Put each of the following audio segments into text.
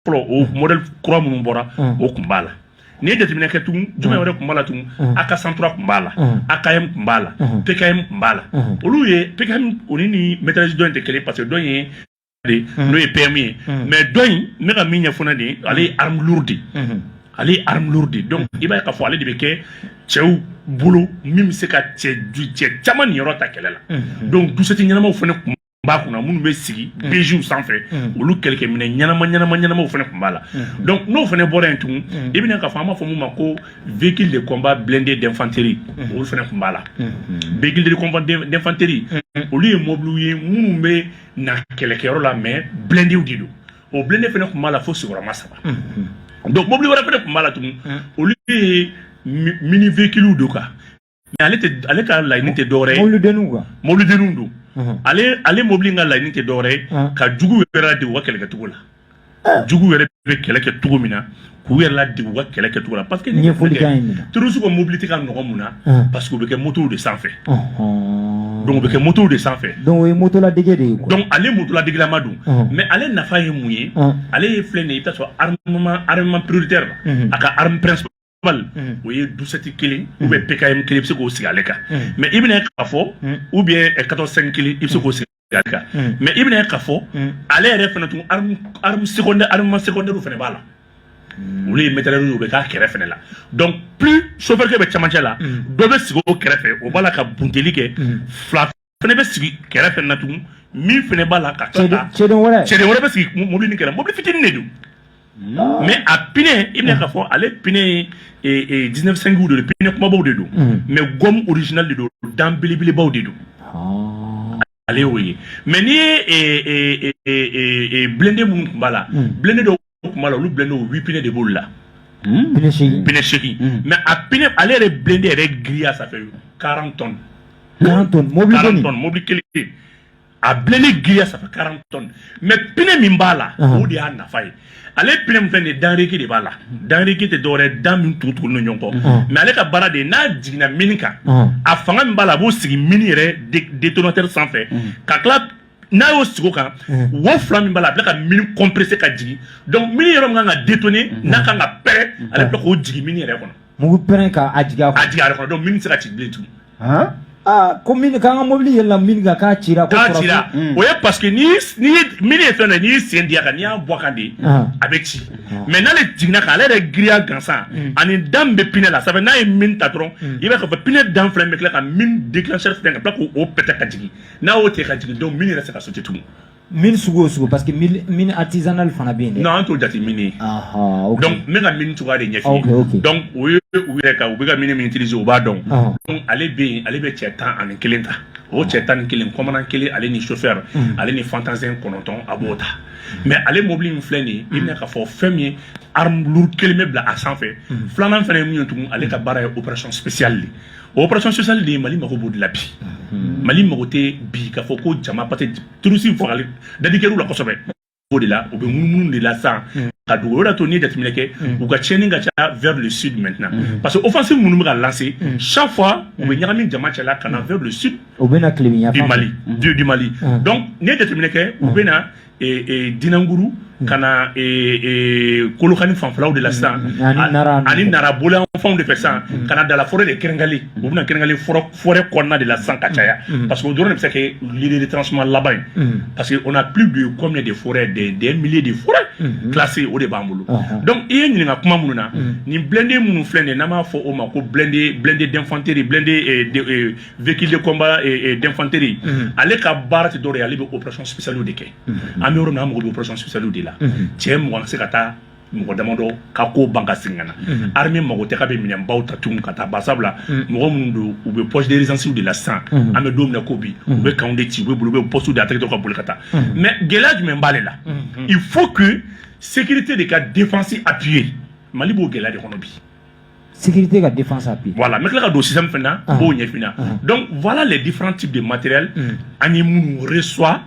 Fɔlɔ, o modèle kura minnu bɔra, o tun b'a la. N'i ye jateminɛ kɛ tugun, jumɛn wɛrɛ tun b'a la tugun? AK 103 tun b'a la, AKM tun b'a la, PKM tun b'a la. Olu ye PKM, o ni mitrailleuse dɔ in tɛ kelen, parce que dɔ in ye de n'o ye PM ye, mais dɔ in, n bɛ ka min ɲɛfɔ ne de ye, ale ye arme lourde de, ale ye arme lourde de. Donc i b'a ye k'a fɔ ale de bɛ kɛ cɛw bolo min bɛ se ka cɛ caman niyɔrɔ ta kɛlɛ la. Donc dusɛti ɲɛnamaw fana tun b'a kunna, minnu bɛ sigi BGw sanfɛ, olu kɛlɛkɛminɛ ɲɛnama ɲɛnama ɲɛnamaw fana tun b'a la. Donc n'o fana bɔra yen tugun, i bɛna k'a fɔ an b'a fɔ mun ma ko véhicule de combat blindé d'infanterie, olu fana tun b'a la. Véhicule de combat d'infanterie, olu ye mobiliw ye minnu bɛ na kɛlɛkɛyɔrɔ la, mais blindéw de don. O blindé fana tun b'a la fo sigiyɔrɔma saba. Donc mobili wɛrɛ fana tun b'a la tugun, olu ye mini véhicule don quoi, mais ale tɛ, ale ka laɲini tɛ dɔwɛrɛ ye. Mobilidenninw quoi. Mobilidenninw don. Ale mobili in ka laɲini tɛ dɔwɛrɛ ye ka jugu yɛrɛ ladege u ka kɛlɛkɛcogo la, jugu yɛrɛ bɛ kɛlɛ kɛ cogo min na, k'u yɛrɛ ladege u ka kɛlɛ kɛcogo la, parce que Ɲɛfɔli kan ye nin na. Terroriste ka mobili tɛ ka nɔgɔ mun na? Parce que u bɛ kɛ motow de sanfɛ. Donc u bɛ kɛ motow de sanfɛ. Donc o ye motoladege de ye quoi. Donc ale motoladegilama don, mais ale nafa ye mun ye? Ale ye filɛ nin ye, i bɛ taa sɔrɔ armement prioritaire la, a ka arme principale, o ye dusɛti kelen ou bien PKM kelen, i bɛ se k'o sigi ale kan. Mais i bɛna k'a fɔ ou bien 14 5 kelen, i bɛ se k'o sigi ale kan. Mais i bɛna k'a fɔ ale yɛrɛ fana tun, arme secondaire, armement secondaire fana b'a la. Olu ye mitrailleuse, u bɛ k'a kɛrɛ fɛnɛ la. Donc plus chauffeur kɛ bɛ cɛmancɛ la, dɔ bɛ sigi o kɛrɛfɛ, o b'a la ka bunteli kɛ. Fila fɛnɛ bɛ sigi kɛrɛfɛ na tugun, min fɛnɛ b'a la ka tila ka Cɛden wɛrɛ. Cɛden wɛrɛ bɛ sigi mobili nin kɛrɛ. Mobili fitinin de don, mais a pneu, i bɛna k'a fɔ ale pneu ye 19 5 de don, pneu kumabaw de don, mais gomme original de don, dan belebelebaw de don. Ale y'o ye. Mais n'i ye blindé minnu tun b'a la, blindé dɔw tun b'a la, olu blindé huit pneus de b'olu la. Pneu 8. Pneu 8. Mais a pneu, ale yɛrɛ blindé yɛrɛ giriya, ça fait 40 tonnes. 40 tonnes, mobili? 40 kɔni. tonnes, mobili kelen, a blindé giriya, ça fait 40 tonnes. Mais pneu min b'a la, o de y'a nafa ye. Ale pneu min filɛ nin ye, dent de b'a la. Dent tɛ dɔwɛrɛ ye, dent min tugu-tugu ni ɲɔgɔn kɔ. Mais ale ka baara de ye, n'a jiginna mine kan, a fanga min b'a la, a b'o sigi mine yɛrɛ détonateur sanfɛ, ka tila n'a y'o sigi o kan, wo fila min b'a la, a bɛ tila ka mine compresser ka jigin. Donc mine yɔrɔ min kan ka détonner, n'a kan ka pɛrɛn, ale bɛ tila k'o jigin mine yɛrɛ kɔnɔ. Mugu pɛrɛn ka a jigin a A kɔnɔ. jigin a yɛrɛ kɔnɔ. Donc mine tɛ se ka ci bilen tugun. Aa, ko mine k'an ka mobili yɛlɛnna mine kan k'a cira ko K'a sɔrɔ. cira, o ye parce que n'i ye mine ye fɛn dɔ ye, n'i y'i sen di a kan, n'i y'a bɔ a kan de, a bɛ ci. Mais n'ale jiginna kan, ale yɛrɛ giriya gansan ani dent min bɛ pneu la, ça fait n'a ye mine ta dɔrɔn, i b'a ye k'a fɔ pneu dent fila in bɛ tila ka mine déclencheur filɛ, ka tila k'o pɛtɛ ka jigin. N'a y'o tigɛ ka jigin, donc mine yɛrɛ tɛ se ka sauter tugun. Mine sugu o sugu, parce que mine artisanale fana bɛ yen dɛ. Non, an t'o jate mine ye. Aha, ok. Donc n bɛ ka mine cogoya de ɲɛf'i ye. Donc o ye u yɛrɛ ka, u bɛ ka mine min utiliser, u b'a dɔn. Donc ale bɛ yen, ale bɛ cɛ 11 ta. O cɛ 11, commandant kelen, ale ni chauffeur, ale ni fantassin 9, a b'o ta. Mais ale mobili min filɛ nin ye, i bɛna k'a fɔ fɛn min ye, arme lourde kelen bɛ bila a sanfɛ. Filanan fana ye mun ye tugun? Ale ka baara ye opération spéciale de. O opération spéciale de ye, Mali mago b'o de la bi. Mali mago tɛ bi k'a fɔ ko jama, parce que terroriste fagali dadikɛr'u la kosɛbɛ o de la, u bɛ munumunu de la sisan ka dugu. O de y'a to n'i ye jateminɛ kɛ, u ka tiɲɛni ka ca vers le sud maintenant, parce que offensive minnu bɛ ka lancer, chaque fois u bɛ ɲagami jama cɛ la ka na vers le sud U bɛ na tilebin du yanfan fɛ. Mali, du Mali. Donc n'i ye jateminɛ kɛ, u bɛ na Dinanguru ka na Kolokani fanfɛlaw de la sisan. Ani Nara. Ani Nara boloyanfanw de fɛ sisan, ka na Dala forêt de Kɛrɛnkɛli. U bɛna Kɛrɛnkɛli forêt kɔnɔna de la sisan ka caya, parce que o dɔrɔn de bɛ se ka kɛ lieu de retranchement laban ye, parce que on a plus de combien de forêts, des milliers de forêts classées, o de b'an bolo. Donc i ye ɲininka kuma minnu na, nin blindé minnu filɛ nin ye, n'an b'a fɔ o ma ko blindé d'infanterie, blindé véhicule de combat d'infanterie, ale ka baara tɛ dɔwɛrɛ ye, ale bɛ opération spéciale de kɛ. An bɛ yɔrɔ min na, an mago bɛ opération spéciale de la. Cɛ 20 ka se ka taa mɔgɔ damadɔ ka ko ban ka segin ka na. Armée mago tɛ k'a bɛ minɛnbaw ta tugun ka taa, barisabula mɔgɔ minnu don, u bɛ poste de résistance de la sisan. An bɛ don min na ko bi, u bɛ camp de ci, u bɛ boli, u bɛ poste de attaquer dɔrɔn ka boli ka taa. Mais gɛlɛya jumɛn b'ale la? Il faut que sécurité de ka défense appuyer. Mali b'o gɛlɛya de kɔnɔ bi. Sécurité ka défense appuyer. Voilà, n bɛ tila ka don système fɛnɛ na, n b'o ɲɛf'i ɲɛna. Donc voilà les différents types de matériel an ye minnu reçoit,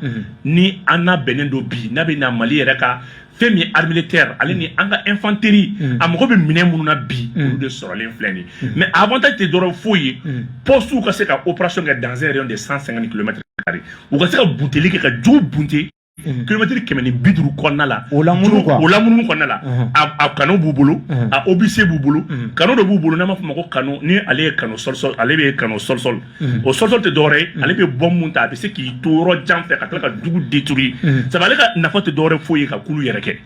ni an n'a bɛnnen don bi, n'a bɛ na Mali yɛrɛ ka fɛn min ye armée militaire, ale ni an ka infanterie, a mago bɛ minɛn minnu na bi, olu de sɔrɔlen filɛ nin ye. Mais avantage tɛ dɔrɔn foyi ye, poste ka se ka opération kɛ dans un rayon de 150 kilomètres carrés, u ka se ka bunteli kɛ ka jugu bunte. Kilomɛtiri 150 kɔnɔna la. O lamunumunu quoi. O lamunumunu kɔnɔna la, a canon b'u bolo, a obusier b'u bolo, canon dɔ b'u bolo n'an b'a fɔ o ma ko canon, ni ale ye canon sol-sol, ale bɛ canon sol-sol. O sol-sol tɛ dɔwɛrɛ ye, ale bɛ bombe mun ta, a bɛ se k'i to yɔrɔ jan fɛ ka tila ka jugu détruire. Sabu ale ka nafa tɛ dɔwɛrɛ foyi ye ka kulu yɛrɛ kɛ.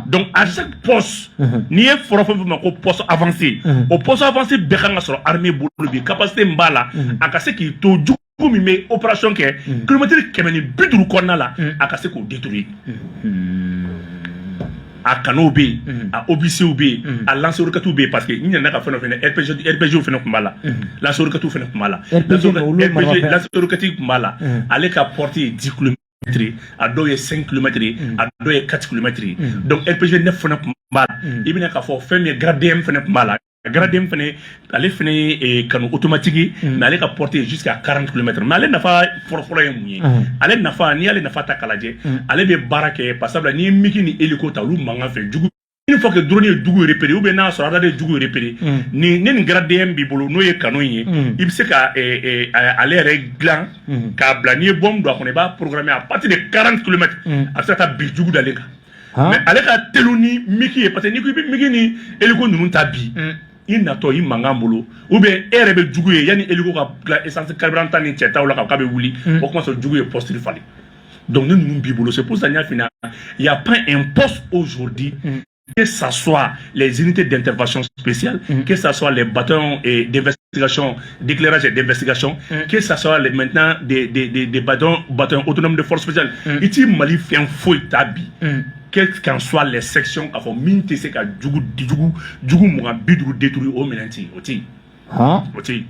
Donc à chaque poste, n'i ye fɔlɔ fɛn fɛn ma ko poste avancé, o poste avancé bɛɛ kan ka sɔrɔ armée bolo bi, capacité min b'a la, a ka se k'i to jugu min bɛ opération kɛ kilomɛtiri 150 kɔnɔna la, a ka se k'o détruire. A canonw bɛ yen, a obusierw bɛ yen, a lance-roquettes bɛ yen, parce que n ɲinɛna ka fɛn dɔ fɛnɛ, RPG, RPG fɛnɛ tun b'a la, lance-roquettes fɛnɛ tun b'a la. RPG, olu ye marifafɛn. Lance-roquettes tun b'a la. Ale ka portée ye 10 kilomètres ye, a dɔw ye 5 kilomètres ye, a dɔw ye 4 kilomètres ye. Donc RPG 9 fɛnɛ tun b'a la. I bɛna k'a fɔ fɛn min ye, Grad M fɛnɛ tun b'a la. Grad M fɛnɛ, ale fɛnɛ ye canon automatique ye, mais ale ka portée ye jusqu'à 40 kilomètres. Mais ale nafa fɔlɔfɔlɔ ye mun ye? Ale nafa, n'i y'ale nafa ta k'a lajɛ, ale bɛ baara kɛ par exemple n'i ye MiG ni hélico ta, olu mankan fɛ jugu, une fois que drone ye jugu repéré ou bien n'a sɔrɔ radar ye jugu repéré, ni nin Grad M b'i bolo, n'o ye canon ye, i bɛ se ka ale yɛrɛ dilan k'a bila, n'i ye bombe don a kɔnɔ, i b'a programmer à partir de 40 kilomètres, a bɛ se ka taa bin jugu dalen kan. Mais ale ka telu ni MiG ye, parce que n'i ko i bɛ MiG ni hélico ninnu ta bi, i natɔ i mankan bolo, ou bien e yɛrɛ bɛ jugu ye, yanni hélico ka tila essence carburant ta ni cɛ taw la k'a bɛ wuli, o kuma sɔrɔ jugu ye poste falen. Donc ni ninnu b'i bolo, c'est pour ça n y'a f'i ɲɛna, il y a pas un poste aujourd'hui, que ça soit les unités d'intervention spéciale, que ça soit les bataillons d'investigation, d'éclairage et d'investigation, que ça soit maintenant des bataillons autonomes de force spéciale. I ti Mali fɛn foyi ta bi, quelles qu'en soient les sections, k'a fɔ min tɛ se ka jugu jugu jugu 20, 50 détruire, o minɛn tɛ yen, o tɛ yen. O tɛ yen.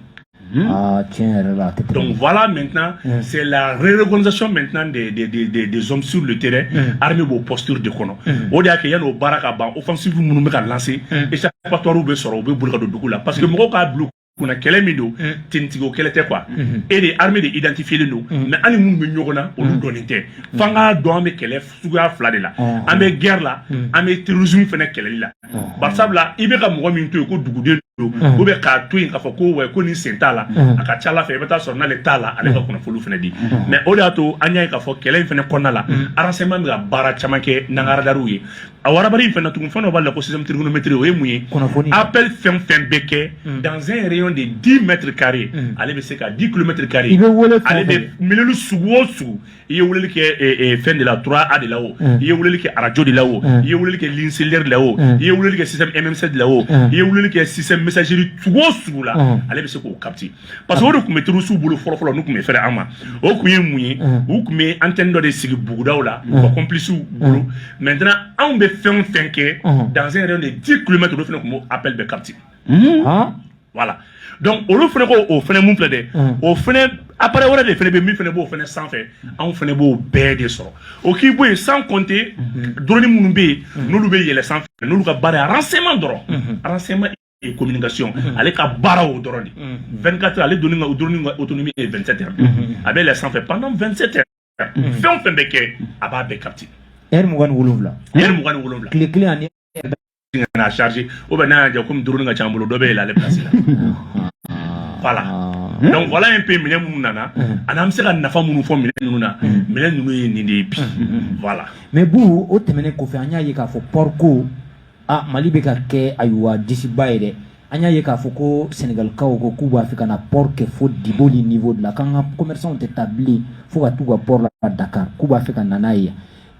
Ah, tiɲɛ yɛrɛ la, a tɛ tɛmɛ. Donc voilà, maintenant, c'est la réorganisation maintenant des hommes sur le terrain, armée b'o posture de kɔnɔ. O de y'a kɛ yanni o baara ka ban, offensive minnu bɛ ka lancer, échappatoire bɛ sɔrɔ, u bɛ boli ka don dugu la. Parce que mɔgɔw k'a bila u kunna, kɛlɛ min don, tenitigiw kɛlɛ tɛ quoi. E de armée de identifié don, mais hali minnu bɛ ɲɔgɔn na, olu dɔnnen tɛ. F'an k'a dɔn an bɛ kɛlɛ suguya fila de la. An bɛ guerre la, an bɛ terrorisme fɛnɛ kɛlɛli la. Barisabula i bɛ ka mɔgɔ min to yen ko duguden don, ou bien k'a to yen k'a fɔ ko wɛ ko nin sen t'a la, a ka ca ala fɛ i bɛ taa sɔrɔ n'ale t'a la, ale ka kunnafoniw fɛnɛ di. Mais o de y'a to an y'a ye k'a fɔ kɛlɛ in fɛnɛ kɔnɔna la, renseignement bɛ ka baara caman kɛ n'an ka radarw ye. A warabari in fɛnɛ tugun, fɛn dɔ b'a la ko système trigonométrie, o ye mun ye? Kunnafoni. Appel fɛn fɛn bɛ kɛ dans un rayon de 10 mètres carrés, ale bɛ se ka 10 kilomètres carrés. I bɛ wele fɛn o Ale bɛ fɛn. Weleli sugu o sugu, i ye weleli kɛ fɛn de la 3A de la o, i ye weleli kɛ radio de la o, i ye weleli kɛ ligne cellulaire de la o, i ye weleli kɛ système MMC de la o, i ye weleli kɛ système messagerie sugu o sugu la, ale bɛ se k'o capter. Parce que o de tun bɛ terroriste bolo fɔlɔ fɔlɔ, n'u tun bɛ fɛrɛ an ma, o tun ye mun ye? U tun bɛ antenne dɔ de sigi bugudaw la u ka complices bolo. Maintenant anw bɛ fɛn o fɛn kɛ dans un rayon de 10 kilomètres, olu fana tun b'o appel bɛɛ capter. Voilà. Donc olu fana ko o fana mun filɛ dɛ, o fana appareil wɛrɛ de fana bɛ min fana b'o fana sanfɛ, anw fana b'o bɛɛ de sɔrɔ. O k'i bɔ yen, sans compter drone minnu bɛ yen, n'olu bɛ yɛlɛ sanfɛ, n'olu ka baara ye renseignement dɔrɔn, renseignement et communication, ale ka baara o dɔrɔn de. 24 heures, ale donni ka drone ka autonomie ye 27 heures, a bɛ yɛlɛ sanfɛ pendant 27 heures, fɛn o fɛn bɛ kɛ, a b'a bɛɛ capter. Heure 27. Heure 27. Tile kelen ani N'a chargé ou bien n'a y'a jɛ, komi drone ka ca an bolo, dɔ bɛ yɛlɛ ale place la. Voilà. Donc voilà un peu minɛn minnu nana, ani an bɛ se ka nafa minnu fɔ minɛn ninnu na. Minɛn ninnu ye nin de ye bi. Voilà. Mais bu o tɛmɛnen kɔfɛ, an y'a ye k'a fɔ port ko, a Mali bɛ ka kɛ ayiwa disiba ye dɛ. An y'a ye k'a fɔ ko Sénégalikaw ko k'u b'a fɛ ka na port kɛ fo Diboli niveau de la, k'an ka commerçants tɛ taa bilen fo ka t'u ka port la Dakar, k'u b'a fɛ ka na n'a ye yan.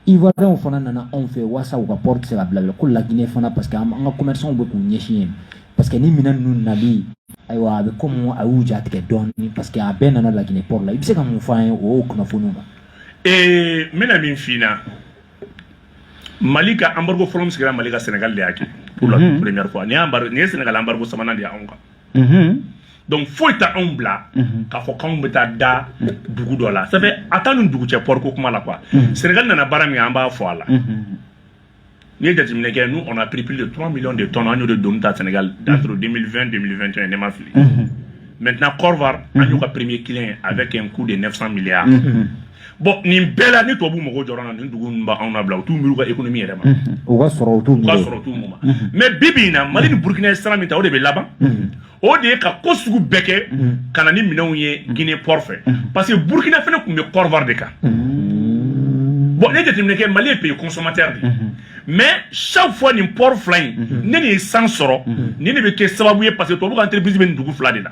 Ivoiriens fana nana anw fɛ walasa u ka port tɛ se ka bila bila ko Laginɛ fana, parce que an ka commerçants bɛ k'u ɲɛsin yen, parce que ni minɛn ninnu nali, ayiwa, a bɛ komi a y'u ja tigɛ dɔɔnin, parce que a bɛɛ nana Laginɛ port la. I bɛ se ka mun fɔ an ye o kunnafoniw kan? N bɛna min f'i ɲɛna, Mali ka embargo fɔlɔ min sigira Mali ka, Sénégal de y'a kɛ pour la première fois. Nin ye embargo, nin ye Sénégal embargo sabanan de ye anw kan. Donc foyi tɛ anw bila k'a fɔ k'anw bɛ taa da dugu dɔ la. Ça fait a t'an ni dugu cɛ port ko kuma la quoi. Sénégal nana baara min kɛ, an b'a fɔ a la. N'i ye jateminɛ kɛ, nous on a pris plus de 3 millions de tonnes, an y'o de doni ta Sénégal entre 2020 2021, ne ma fili. Maintenant Corvar, an y'u ka premier client avec un coût de 900 milliards. Bon, nin bɛɛ la, ni tubabu mɔgɔw jɔra na, nin dugu ninnu b'anw labila, u t'u miiri u ka économie yɛrɛ ma. U ka sɔrɔ u t'u U ka miiri. Sɔrɔ t'u ma. Mais bi bi in na, Mali ni Burukina ye sira min ta, o de bɛ laban, o de ye ka ko sugu bɛɛ kɛ ka na ni minɛnw ye Guinée port fɛ, parce que Burukina fana tun bɛ Corvar de kan. Bon, ne jateminɛ kɛ, Mali ye pays consommateur de ye, mais chaque fois nin port fila in, ne nin ye san sɔrɔ, nin de bɛ kɛ sababu ye, parce que tubabu ka entreprise bɛ nin dugu fila de la.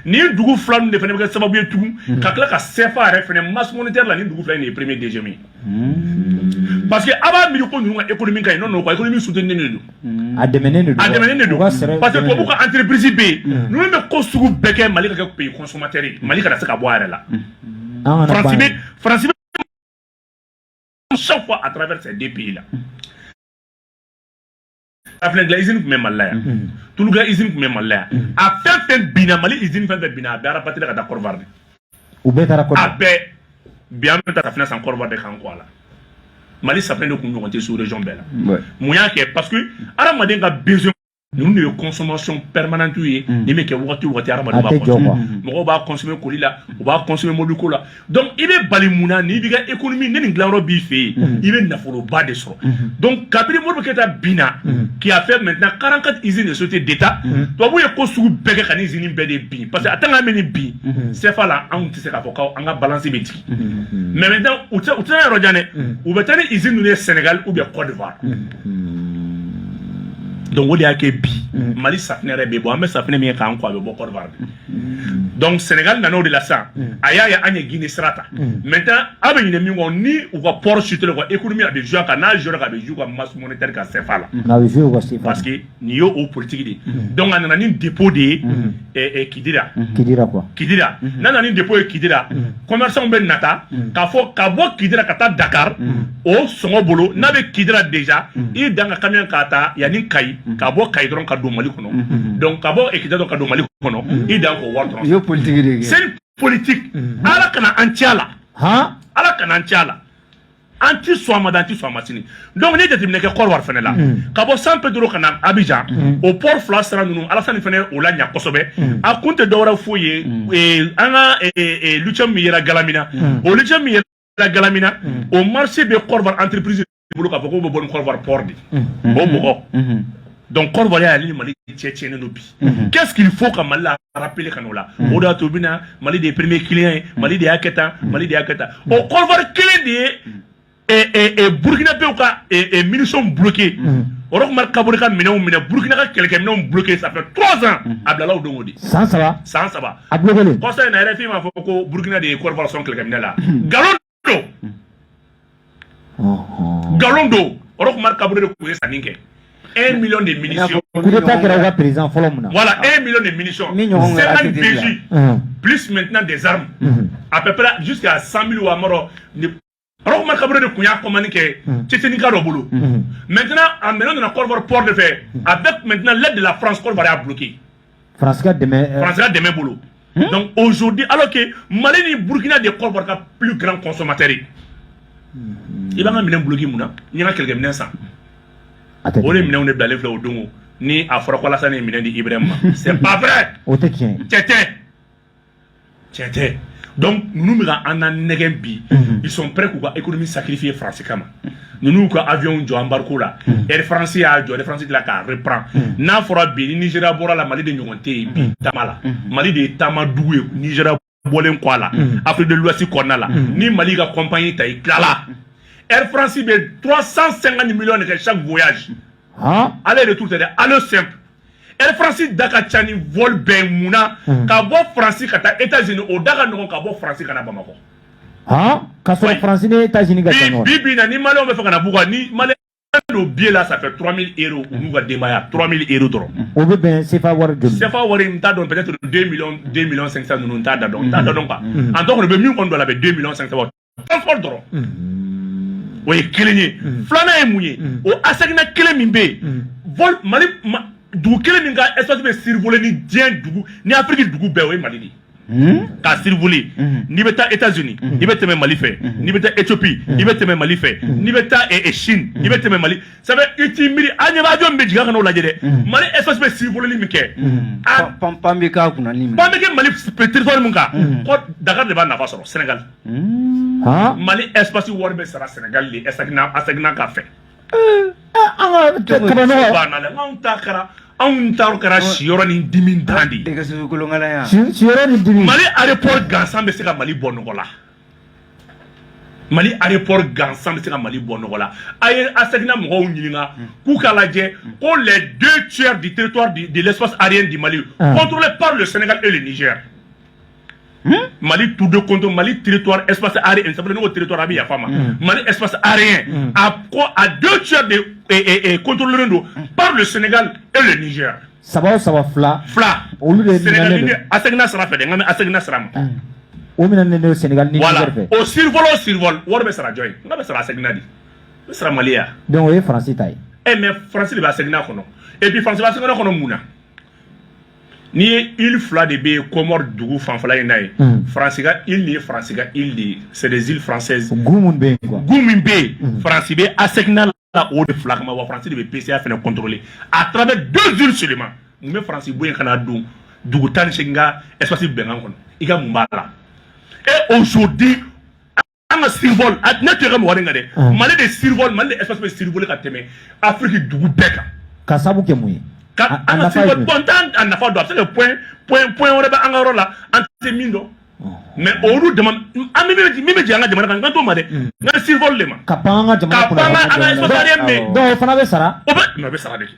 Nin dugu fila ninnu de fana bɛ kɛ sababu ye tugun ka tila ka CFA yɛrɛ fana masse monétaire la. Nin dugu fila in de ye premier, deuxième ye, parce que a b'a miiri ko ninnu ka économie ka ɲi. Non, non, ka économie soutenir de don. A dɛmɛnen de don. A dɛmɛnen de don. U ka sɛrɛ parce que tubabu ka entreprise bɛ yen, ninnu bɛ ko sugu bɛɛ kɛ Mali ka kɛ pays consommateur ye, Mali kana se ka bɔ a yɛrɛ la. An kana Faransi ban. bɛ, Faransi bɛ chaque fois à travers ces deux pays là. Safunɛ dilan usine tun bɛ Mali la yan, tulu dilan usine tun bɛ Mali la yan. A fɛn fɛn binna, Mali usine fɛn fɛn binna, a bɛɛ rapatrié ka taa Côte d'Ivoire de. U bɛɛ taara A kɔnɔ. bɛɛ bi, an bɛ taa safunɛ san Côte d'Ivoire de k'an kɔ a la. Mali safunɛ de kun ɲɔgɔn tɛ sous région bɛɛ la. Mun y'a kɛ? Parce que hadamaden ka besoin ninnu de ye consommation permanente ye. Nin bɛ kɛ wagati o wagati, hadamaden A b'a tɛ jɔ consommer. quoi. Mɔgɔw b'a consommer koli la, u b'a consommer mobili ko la. Donc i bɛ bali mun na? N'i b'i ka économie ne nin dilanyɔrɔ b'i fɛ yen, i bɛ nafoloba de sɔrɔ. Donc kabini Modibo Keyita binna, qui a fait maintenant 44 usines de société d'État, tubabu ye ko sugu bɛɛ kɛ ka nin usine bɛɛ de bin, parce que a tant qu'an bɛ nin bin CFA la, anw tɛ se k'a fɔ k'an ka balance bɛ jigin. Mais maintenant u tɛ taa yɔrɔ jan dɛ, u bɛ taa ni usine ninnu ye Sénégal ou bien Côte d'Ivoire. Donc o de y'a kɛ bi Mali safinɛ yɛrɛ bɛ bɔ, an bɛ safinɛ min kɛ k'an ko, a bɛ bɔ Côte d'Ivoire de. Donc Sénégal nana o de la sisan, a y'a ye an ye Guinée sira ta. Maintenant aw bɛ ɲinɛ min kɔ, ni u ka port chuté quoi, économie a bɛ jouer a kan. N'a joué a bɛ jouer u ka masse monétaire ka CFA la. A bɛ jouer u ka CFA. Parce que nin ye o politique de ye. Donc a nana ni dépôt de ye Kidira. Kidira quoi. Kidira, n'a nana ni dépôt ye Kidira, commerçant bɛ nata k'a fɔ ka bɔ Kidira ka taa Dakar o sɔngɔ bolo. N'a bɛ Kidira déjà, i dan ka camion k'a ta yanni Kayi, ka bɔ Kayi dɔrɔn ka don Mali kɔnɔ. Donc ka bɔ Kidira dɔrɔn ka don Mali kɔnɔ, i dan k'o wari dɔrɔn. I ye politique de kɛ. C'est une politique. Ala kana an ci a la. Han. Ala kana an ci a la. An ti sɔn a ma da, an ti sɔn a ma sini. Donc n'i ye jateminɛ kɛ Côte d'Ivoire fɛnɛ la, ka bɔ San Pedro ka na Abidjan, o port fila sira ninnu, Alassane fɛnɛ o la ɲa kosɛbɛ. A kun tɛ dɔwɛrɛ foyi ye, an ka lithium min yera Galamina, o lithium min yera Galamina, o marché bɛ Côte d'Ivoire entreprise bolo k'a fɔ k'o bɛ bɔ ni Côte d'Ivoire port de o mɔgɔ. Donc Côte d'Ivoire y'ale ni Mali cɛ tiɲɛnen don bi. Qu'est-ce qu'il faut ka Mali la rappeler ka n'o la? O de y'a to u bɛna Mali de ye premier client ye, Mali de y'a kɛ tan, Mali de y'a kɛ tan. O Côte d'Ivoire kelen de ye Burkinabéw ka munitions bloqué, Roch Marc Kaboré ka minɛnw minɛ, Burkina ka kɛlɛkɛminɛnw bloqué. Ça fait 3 ans a bilala o don o de. San 3. San 3. A bloqué len. Kɔsa in na, RFI m'a fɔ ko Burkina de ye Côte d'Ivoire sɔn kɛlɛkɛminɛ la. Nkalon don, nkalon don. Roch Marc Kaboré de tun ye sanni kɛ, 1 million de munitions. Coup d'état kɛra u ka président fɔlɔ mun na? Voilà, 1 million de munitions. Ni ɲɔgɔn kɛra 50 ATT la. BJ, plus maintenant des armes, à peu près jusqu'à 100 000 ou à mort. Roch Marc Kaboré de tun y'a commande kɛ Tchétchénie dɔ bolo. Maintenant a minɛn nana Côte d'Ivoire port de fɛ, avec maintenant l'aide de la France, Côte d'Ivoire y'a bloqué. France ka dɛmɛ. France ka dɛmɛ bolo. Donc aujourd'hui, alors que Mali ni Burkina de Côte d'Ivoire ka plus grand consommateur ye, i b'an ka minɛn bloqué mun na? N ye n ka kɛlɛkɛminɛn san. A tɛ O de minɛnw de bilalen filɛ o don o. Ni a fɔra ko Alassane ye minɛn di Ibrahim ma, c'est pas vrai. O tɛ tiɲɛ ye. Tiɲɛ tɛ, tiɲɛ tɛ. Donc ninnu bɛ ka an na nɛgɛn bi. Ils sont prêts k'u ka économie sacrifier France kama. Ninnu y'u ka avion jɔ embargo la, Air France y'a jɔ, Air France tila k'a reprend. N'a fɔra bi ni Nigéria bɔra la, Mali de ɲɔgɔn tɛ yen bi taama la. Mali de ye taama dugu ye Nigéria bɔlen kɔ a la, Afrique de l'Ouest kɔnɔna la. Ni Mali ka compagnie ta, i tilala. Air France bɛ 350 millions de kɛ chaque voyage. Han. Aller retour tɛ dɛ, aller simple. Air France da ka ca ni vol bɛɛ ye. Mun na? Ka bɔ France ka taa États-Unis, o da ka nɔgɔn ka bɔ France ka na Bamakɔ. Han, ka sɔrɔ France ni États-Unis ka ca Bi ɲɔgɔn. Bi bi in na, ni Maliyɛnw bɛ fɛ ka na b'u kan, ni Maliyɛn don billet la, ça fait 3000 euros u n'u ka denbaya, 3000 euros dɔrɔn. O bɛ bɛn CFA wari joli? CFA wari, n t'a dɔn, peut-être 2 millions, 2 millions 500 ninnu, n t'a da dɔn, n t'a da dɔn quoi. En tout cas, kɔni bɛ min kɔni don a la, a bɛ 2 millions 500 bɔ transport dɔrɔn. O ye kelen ye. Filanan ye mun ye? O ASECNA kelen min bɛ yen, vol Mali dugu kelen min ka espace bɛ survoler ni diɲɛ dugu ni Afrique dugu bɛɛ, o ye Mali de ye. K'a survoler, n'i bɛ taa États-Unis, i bɛ tɛmɛ Mali fɛ. N'i bɛ taa Éthiopie, i bɛ tɛmɛ Mali fɛ. N'i bɛ taa Chine, i bɛ tɛmɛ Mali. Ça fait i t'i miiri an ɲɛ bɛ avion min bɛ jigin, a ka n'o lajɛ dɛ. Mali espace bɛ survoler min kɛ, a Pan pan bɛ k'a kunna ni minɛ. Pan bɛ kɛ Mali territoire min kan, ko Dakar de b'a nafa sɔrɔ, Sénégal. Han. Mali espace wari bɛ sara Sénégal de, ASECNA, ASECNA ka fɛ. An ka kabanɔgɔ. Banna dɛ, anw ta kɛra siyɔrɔ ni dimi dan de ye. Dɛgɛso kolonkalaya. Siyɔrɔ ni dimi. Mali aéroport gansan bɛ se ka Mali bɔ nɔgɔ la. Mali aéroport gansan bɛ se ka Mali bɔ nɔgɔ la. A ye ASECNA mɔgɔw ɲininka k'u k'a lajɛ ko les deux tiers du territoire de l'espace aérien du Mali contrôlé par le Sénégal et le Niger. Mali tour de contrôle, Mali territoire espace aérien, ça veut dire territoire, a bɛ yafa ma, Mali espace aérien a ko à deux tiers de contrôlé don par le Sénégal et le Niger. Saba o saba, fila. Fila. Olu de Sénégal minɛnen ni don. ASECNA sira fɛ dɛ, n ka mɛn ASECNA sira ma. O minɛnen don Sénégal ni Voilà. Niger fɛ. O survol, o survol wari bɛ sara jɔn ye? N ka bɛ sara ASECNA de, bɛ sara Mali ya. Donc o ye Faransi ta ye. Eh, mais Faransi de bɛ ASECNA kɔnɔ. Et puis Faransi bɛ ASECNA kɔnɔ mun na? N'i ye île fila de bɛ yen Comore dugu fanfɛla in na ye, Faransi ka île nin ye, Faransi ka île de ye, c'est des îles françaises. Gun mun bɛ yen quoi. Gun min bɛ yen, Faransi bɛ ASECNA la o de fila kama wa. Faransi de bɛ PCA fɛnɛ contrôler à travers deux îles seulement. Mun bɛ Faransi bɔ yen ka na don dugu 18 ka espace bɛnkan kɔnɔ? I ka mun b'a la? Et aujourd'hui an ka survol, ne tɛ ka mɔgɔ de kan dɛ. Mali de survol, Mali de espace bɛ survoler ka tɛmɛ Afrique dugu bɛɛ kan. Ka sabu kɛ mun ye? Ka A an ka nafa ye survol jumɛn? Bon, n t'an a nafa dɔn. A bɛ se ka kɛ point wɛrɛ bɛ an ka yɔrɔ la, an tɛ min dɔn. Mais olu dama an min bɛ jigin an ka jamana kan, n kan t'o ma dɛ, n ka survol de ma. Ka pan an ka jamana Ka kunna. pan an ka espace aérien bɛ. Donc o fana bɛ sara. O bɛ, mais o bɛ sara de kɛ.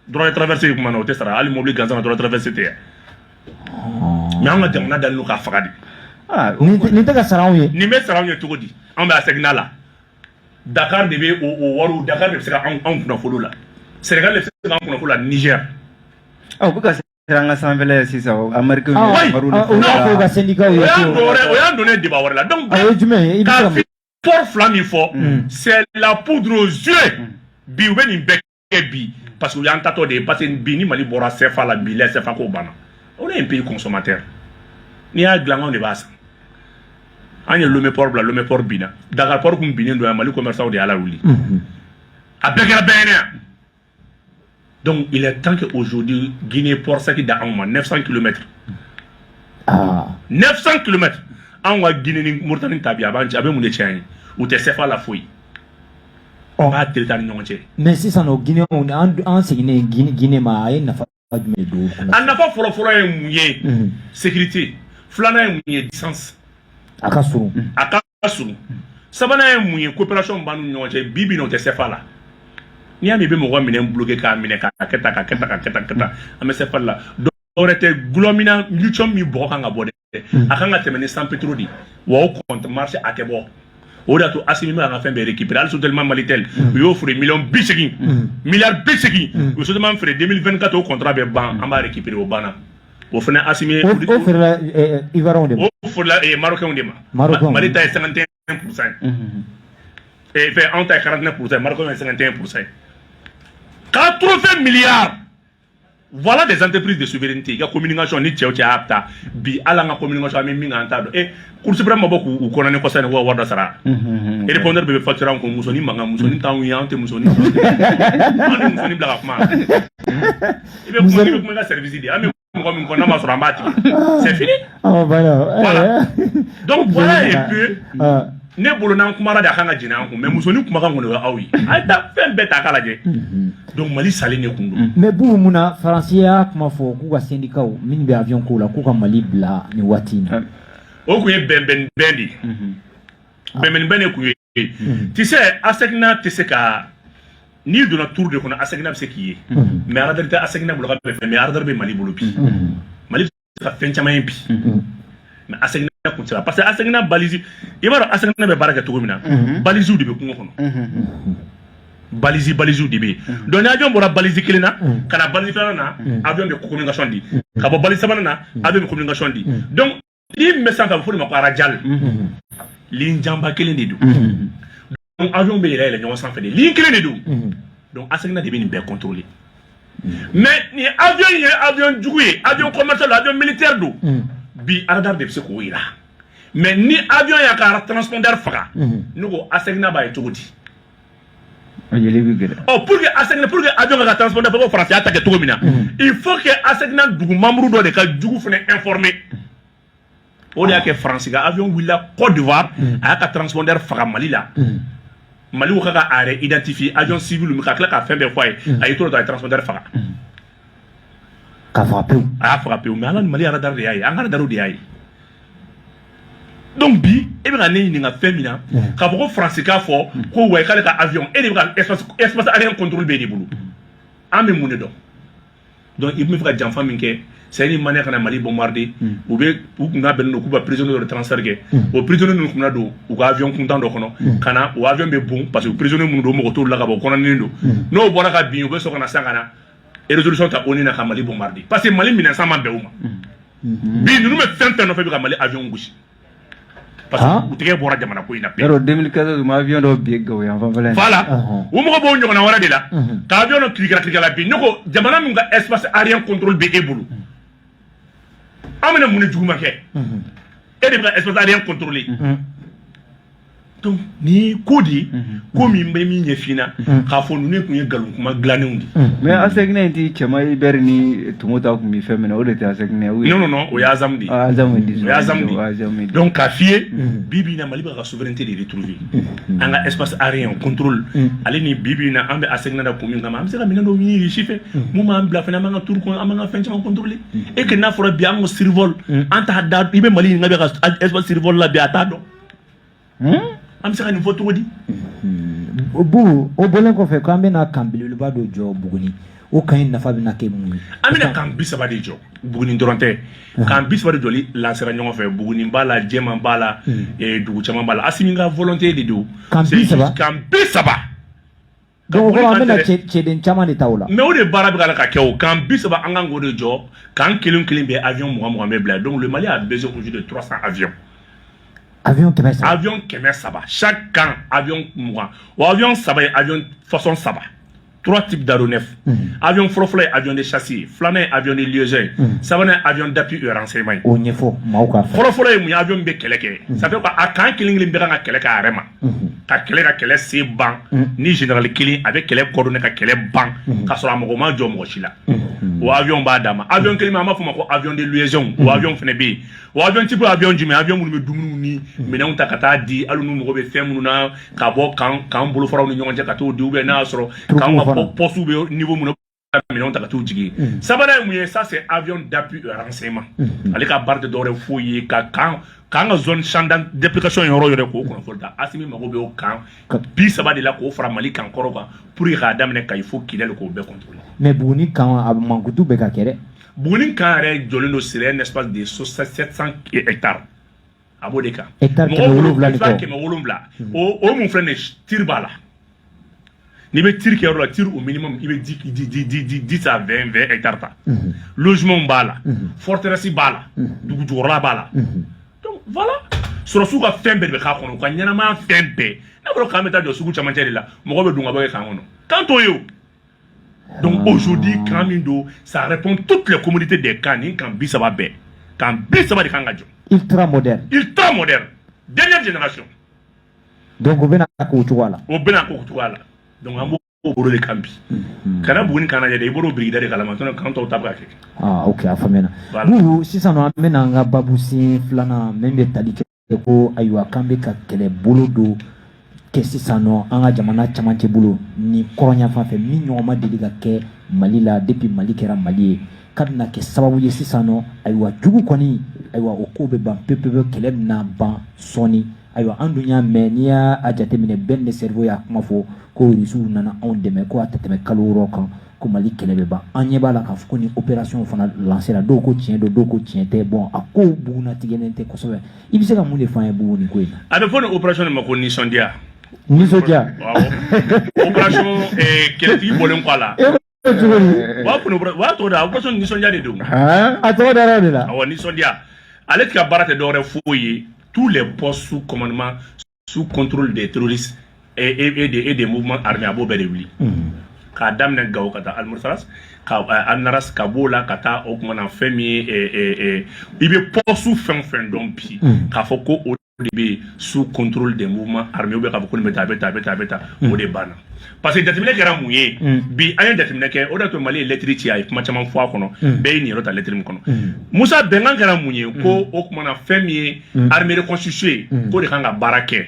Droit de traversée kuma na, o tɛ sara. Hali mobili gansan na, droit de traversée tɛ yan. Mais an ka jamana dalen don k'a faga de. Ah, Nin tɛ ka sara anw ye. Nin bɛ sara anw ye cogo di? Anw bɛ ASECNA la. Dakar de bɛ o wariw, Dakar de bɛ se ka anw kunnafolo la, Sénégal de bɛ se k'anw kunnafolo la, Niger. Ah, u bɛ ka siran an ka sanfɛla ye sisan o Américains Ah, ye wariw ah, ni o y'a fɔ u ka syndicat O ye. y'an don wɛrɛ, o y'an donnen débat wɛrɛ la. Donc A ye jumɛn ye? I bɛ se ka k'a port fila min fɔ, c'est la poudre aux yeux. Bi u bɛ nin bɛɛ kɛ bi parce que u y'an tatɔ de ye, parce que bi ni Mali bɔra CFA la bi la, CFA ko banna. On est un pays consommateur. N'i y'a dilan, anw de b'a san. An ye Lomé port bila, Lomé port binna. Dakar port kun binnen don yan, Mali commerçant de y'a lawuli. A bɛɛ kɛra bɛɛ ɲɛna yan. Donc il est temps que aujourd'hui Guinée port sec da anw ma 900 km. Ah. 900 km, anw ka Guinée ni Mauritanie ta bi, a b'an a bɛ mun de tiɲɛ an ye? U tɛ CFA la foyi. An b'a traiter an ni ɲɔgɔn cɛ. Mais sisan nɔ, Guinée, an seginnen Guinée ma, a ye nafa jumɛn de don o kɔnɔ? A nafa fɔlɔ-fɔlɔ ye mun ye? Sécurité. Filanan ye mun ye? Distance. A ka surun. A ka surun. Sabanan ye mun ye? Coopération b'an ni ɲɔgɔn cɛ. Bi bi in na, o tɛ CFA la. N'i y'a mɛn i bɛ mɔgɔ minɛ bloqué k'a minɛ k'a kɛ tan, k'a kɛ tan, k'a kɛ tan, kɛ tan, an bɛ CFA la. Dɔwɛrɛ tɛ, gulɔmina lithium min bɔgɔ kan ka bɔ dɛ, a kan ka tɛmɛ ni sans pétrole de ye wa. O compte marché a tɛ bɔ. O de y'a to Assimi bɛ ka fɛn bɛɛ récupérer. Hali Sotelma Malitel, u y'o feere miliyɔn 80, miliyari 80. U ye Sotelma feere 2024, o contrat bɛ ban, an b'a récupérer. O banna. O fana Assimi. O feerela Ivoirien de ma. O feerela Marocain de ma. Marocain. Mali ta ye 51 %. Fɛn anw ta ye 49 %, Marocain ye 51 %. 80 milliards. Voilà des entreprises de souveraineté. I ka communication ni cɛw cɛ y'a ta bi, hali an ka communication, an bɛ min kan, an t'a dɔn. E, Cour suprême ma bɔ k'u condamné kɔsa in, k'u ka wari dɔ sara. Répondeur bɛɛ bɛ facturer an kun. Musonin mankan, musonin t'anw ye, anw tɛ musonin, an tɛ musonin bila ka kuma. I bɛ kuma, i bɛ kuma i ka service de. An bɛ mɔgɔ min kɔ, n'a ma sɔrɔ, an b'a tigɛ, c'est fini. Ah, voilà. Voilà. Donc voilà un peu. Ah. Ne bolo, n'an kumara de, a kan ka jɛnɛ an kun. Mais musonin kumakan kɔni, o ye aw ye, a ye taa fɛn bɛɛ ta k'a lajɛ. Donc Mali salen de kun don. Mais Boubou, mun na Faransi y'a kuma fɔ k'u ka syndicat minnu bɛ avion ko la, k'u ka Mali bila nin waati in na? O kun ye bɛnbɛn bɛn de ye, bɛnbɛn bɛn de kun ye. Tu sais, ASECNA tɛ se ka, n'i donna tour de kɔnɔ, ASECNA bɛ se k'i ye, mais radar tɛ ASECNA bolo ka bɛ fɛn. Mais radar bɛ Mali bolo bi. Mali bɛ se ka fɛn caman ye bi, mais ASECNA kun tɛ se ka, parce que ASECNA balise, i b'a dɔn ASECNA bɛ baara kɛ cogo min na, balisew de bɛ kungo kɔnɔ, balise, balisew de bɛ yen. Donc ni avion bɔra balise kelen na ka na balise filanan na, avion bɛ communication di. Ka bɔ balise sabanan na, avion bɛ communication di. Donc ligne bɛ sanfɛ, a bɛ fɔ o de ma ko radial. Ligne janba kelen de don. Donc avion bɛ yɛlɛ yɛlɛ ɲɔgɔn sanfɛ de, ligne kelen de don. Donc ASECNA de bɛ nin bɛɛ contrôler. Mais ni avion ye avion jugu ye, avion commercial, avion militaire don bi, radar de bɛ se k'o yira. Mais ni avion y'a ka transpondeur faga, ne ko ASECNA b'a ye cogo di? A yeli bɛ gɛlɛya. Ɔ, pour que ASECNA, pour que avion ka transpondeur fɔ ko Faransi y'a ta kɛ cogo min na, il faut que ASECNA dugu membre dɔ de ka jugu fana informer. O de y'a kɛ Faransi ka avion wulila Côte d'Ivoire, a y'a ka transpondeur faga Mali la. Mali ko k'a ka a yɛrɛ identifier avion civil, ka tila ka fɛn bɛɛ fɔ a ye. A y'i to dɔrɔn, a ye transpondeur faga. Ka faga pewu. A y'a faga pewu. Mais ala ni Mali radar de y'a ye, an ka radar de y'a ye. Donc bi, e bɛ ka ne ɲininka fɛn min na, k'a fɔ ko Faransi k'a fɔ ko wa k'ale ka avion, e de bɛ ka espace aérien contrôle b'e de bolo. An bɛ mun de dɔn? Donc i bɛ fɛ ka janfa min kɛ, c'est ni manière ka na Mali bombarder. U bɛ u kun ka bɛnnen don k'u ka prisonnier dɔ transfert kɛ. O prisonnier ninnu kun bɛna don u ka avion kuntan dɔ kɔnɔ ka na. O avion bɛ bon parce que prisonnier minnu don, mɔgɔ t'olu la ka bɔ, o kɔnɔnen don. N'o bɔra ka bin, u bɛ sɔrɔ ka na sisan ka na résolution ta ONU na ka Mali bombarder, parce que Mali minɛn san ma bɛn u ma. Bi ninnu bɛ fɛn fɛn nɔfɛ, bɛ ka Mali avion gosi, parce que u tɛgɛ bɔra jamana ko in na pewu. Yarɔ, 2014, u ma avion dɔ bin Gawo yan fanfɛla in na. Voilà, u mɔgɔ b'o ɲɔgɔnna wɛrɛ de la ka avion dɔ kirikara kirikara. Bi ne ko jamana min ka espace aérien contrôle bɛ e bolo, an bɛna mun ni juguman kɛ? E de bɛ ka espace aérien contrôler. Donc nin ye ko de ye, ko min bɛ min ɲɛf'i ɲɛna k'a fɔ ninnu tun ye nkalon kuma dilannenw de ye. Mais ASECNA in ti cɛma Ibɛri ni Tumo ta kun bi fɛn min na, o de tɛ ASECNA ye? Non, non, non, o ye Azam de ye. Ah, Azam di. O ye Azam de O ye Azam ye. di. Donc k'a f'i ye, bi bi in na, Mali bɛ ka souveraineté de retrouver, an ka espace aérien contrôle. Ale ni bi bi in na, an bɛ ASECNA na kun min kama, an bɛ se ka minɛn dɔw ɲini Russie fɛ mun b'an bila fɛnɛ, an b'an ka tour kɔnɔ, an b'an ka fɛn caman contrôler. Et que n'a fɔra bi an ka survol, an t'a da, i bɛ Mali ɲininka bɛ ka espace survol la bi, a t'a dɔn. An bɛ se ka nin fɔ cogo di? Bubu, o bɔlen kɔfɛ, k'an bɛna camp belebeleba dɔ jɔ Buguni, o camp in nafa bɛna kɛ mun ye? An bɛna camp 30 de jɔ. Buguni dɔrɔn tɛ, camp 30 de jɔli lancera ɲɔgɔn fɛ. Buguni b'a la, Jɛman b'a la, dugu caman b'a la. Asimi ka volonté de don. Camp C'est 30? juste camp 30. Donc o kɔrɔ, an Buguni bɛna camp tɛ dɛ. Cɛden caman de ta o la. Mais o de baara bɛ ka la ka kɛ. O camp 30, an kan k'o de jɔ. Camp kelen kelen bɛɛ, avion 20 20 bɛ bila. Donc le Mali a besoin aujourd'hui de 300 avions. Avion 300? Avion 300. Chaque camp, avion 20. O avion saba ye avion façon saba, trois types d'aéronefs. Avion fɔlɔ-fɔlɔ ye avion de chasse ye, filanan ye avion de liaison ye, sabanan ye avion d'appui et renseignement ye. O ɲɛfɔ maaw k'a fɔ. Fɔlɔ-fɔlɔ ye mun ye? Avion min bɛ kɛlɛ kɛ, ça fait que a camp kelen kelen bɛɛ kan ka kɛlɛ kɛ a yɛrɛ ma, ka kɛlɛ, ka kɛlɛ se ban ni général kelen a bɛ kɛlɛ coordonner, ka kɛlɛ ban ka sɔrɔ a mago ma jɔ mɔgɔ si la. O avion b'a d'a ma. Avion kelen bɛ, an b'a fɔ o ma ko avion de liaison. O avion fana bɛ yen. O avion type avion jumɛn? Avion minnu bɛ dumuniw ni minɛnw ta ka taa di, hali n'u mago bɛ fɛn minnu na, ka bɔ camp bolofaraw ni ɲɔgɔn cɛ ka t'o di, ou bien n'a y'a sɔrɔ camp ka fana. Poste bɛ niveau mun na, minɛnw ta ka t'u jigin. Sabanan ye mun ye? Ça, c'est avion d'appui et renseignement. Ale ka baara tɛ dɔwɛrɛ foyi ye ka camp k'an ka zone champ d'application yɔrɔ yɔrɔ k'o kunnafoni ta. Asimi mago bɛ o camp 30 de la k'o fara Mali camp kɔrɔ kan pour que k'a daminɛ Kayi fo Kidali, k'o bɛɛ contrôler. Mais Buguni camp, a mankutu bɛ ka kɛ dɛ. Buguni camp yɛrɛ jɔlen don sur un espace de 700 hectares. A b'o de kan. Hectare Mɔgɔw 700 ni hectare kɔ. 700. O mun filɛ nin ye, tir b'a la. N'i bɛ tir kɛ yɔrɔ la, tir au minimum, i bɛ 10 10 10 10 10 à 20 20 hectares ta. Logement b'a la, forteresse b'a la, dugu jukɔrɔla b'a la. Donc voilà, sɔrɔsiw ka fɛn bɛɛ de bɛ k'a kɔnɔ, u ka ɲɛnamaya fɛn bɛɛ. N'a fɔra k'an bɛ taa jɔ sugu camancɛ de la, mɔgɔw bɛ don ka bɔ kɛ camp kɔnɔ, camp t'o ye o. Donc aujourd'hui, camp min don, ça répond toutes les communautés des camps. Nin camp 30 bɛɛ, camp 30 de kan ka jɔ. Ultra moderne. Ultra moderne, dernière génération. Donc o bɛna k'o cogoya la. O bɛna k'o cogoya la. Donc an b'o bolo de kan bi. Kana Buguni camp lajɛ dɛ, i bɔr'o brigade de kalama, sinon camp tɔw ta bɛ ka kɛ. Ah ok, a faamuyana. Voilà. Bubu, sisan nɔ, an bɛna an ka babu sen filanan min bɛ tali kɛ ko ayiwa, k'an bɛ ka kɛlɛbolo dɔ kɛ sisan nɔ an ka jamana camancɛ bolo ni kɔrɔnyanfan fɛ, min ɲɔgɔn ma deli ka kɛ Mali la depuis Mali kɛra Mali ye, k'a bɛna kɛ sababu ye sisan nɔ, ayiwa, jugu kɔni, ayiwa, o ko bɛ ban pewu pewu, kɛlɛ bɛna ban sɔɔni. Ayiwa, an dun y'a mɛn, n'i y'a jateminɛ, Ben le cerveau y'a kuma fɔ ko Rusiw nana anw dɛmɛ, ko a tɛ tɛmɛ kalo 6 kan ko Mali kɛlɛ bɛ ban. An ɲɛ b'a la k'a fɔ ko ni opération fana lancera, dɔw ko tiɲɛ don, dɔw ko tiɲɛ tɛ. Bon, a ko bugunnatigɛlen tɛ kosɛbɛ. I bɛ se ka mun de fɔ an ye, Bugu, nin ko in na? A bɛ fɔ nin opération de ma ko nisɔndiya. Nisɔndiya? Awɔ, opération kɛlɛtigi bɔlen kɔ a la. E ko cogo di? U b'a fɔ nin u b'a tɔgɔ da opération nisɔndiya de don. A tɔgɔ dara o de la. Awɔ, nisɔndiya. Ale ti ka baara tɛ dɔwɛrɛ foyi ye, tous les postes sous commandement, sous contrôle des terroristes et des mouvements armés, a b'o bɛɛ de wuli. K'a daminɛ Gawo ka taa Almursaras ka Alnaras, ka b'o la ka taa o kumana fɛn min ye, i bɛ poste fɛn o fɛn dɔn bi k'a fɔ ko o de bɛ sous contrôle des mouvements armés, ou bien k'a fɔ ko nin bɛ taa, a bɛ taa, a bɛ taa, a bɛ taa, o de banna. Parce que jateminɛ kɛra mun ye bi? An ye jateminɛ kɛ, o de y'a to Mali ye lettre ci, a ye kuma caman fɔ a kɔnɔ, bɛɛ y'i niyɔrɔ ta lettre min kɔnɔ. Musa, bɛnkan kɛra mun ye? Ko o kumana fɛn min ye armée reconstituée, k'o de kan ka baara kɛ.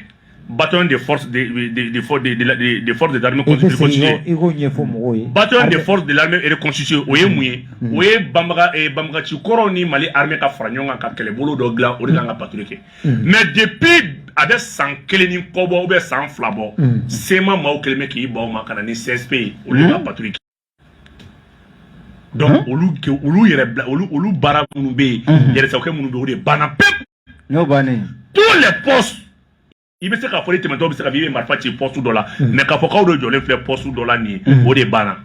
Bataillon de force de force des armées I bɛ segin reconstituées. I k'o ɲɛfɔ mɔgɔw ye. Bataillon de force de l'armée reconstituée, o ye mun ye? O ye banbagaci kɔrɔw ni Mali armée ka fara ɲɔgɔn kan ka kɛlɛbolo dɔ dilan, o de kan ka patrouille kɛ. Mais depuis a bɛ san kelen ni kɔ bɔ ou bien san 2 bɔ, CMA maaw kɛlen bɛ k'i ban o ma ka na ni CSP ye, olu de b'a patrouille kɛ. Donc olu kɛ olu yɛrɛ bila olu baara minnu bɛ yen, yɛrɛsakɛ minnu bɛ yen, o de banna pewu. N'o bannen. Tous les postes, i bɛ se k'a fɔ, i tɛmɛtɔ bɛ se ka fɔ i bɛ marifa ci poste dɔ la, mais k'a fɔ k'aw de jɔlen filɛ poste dɔ la nin ye, o de banna.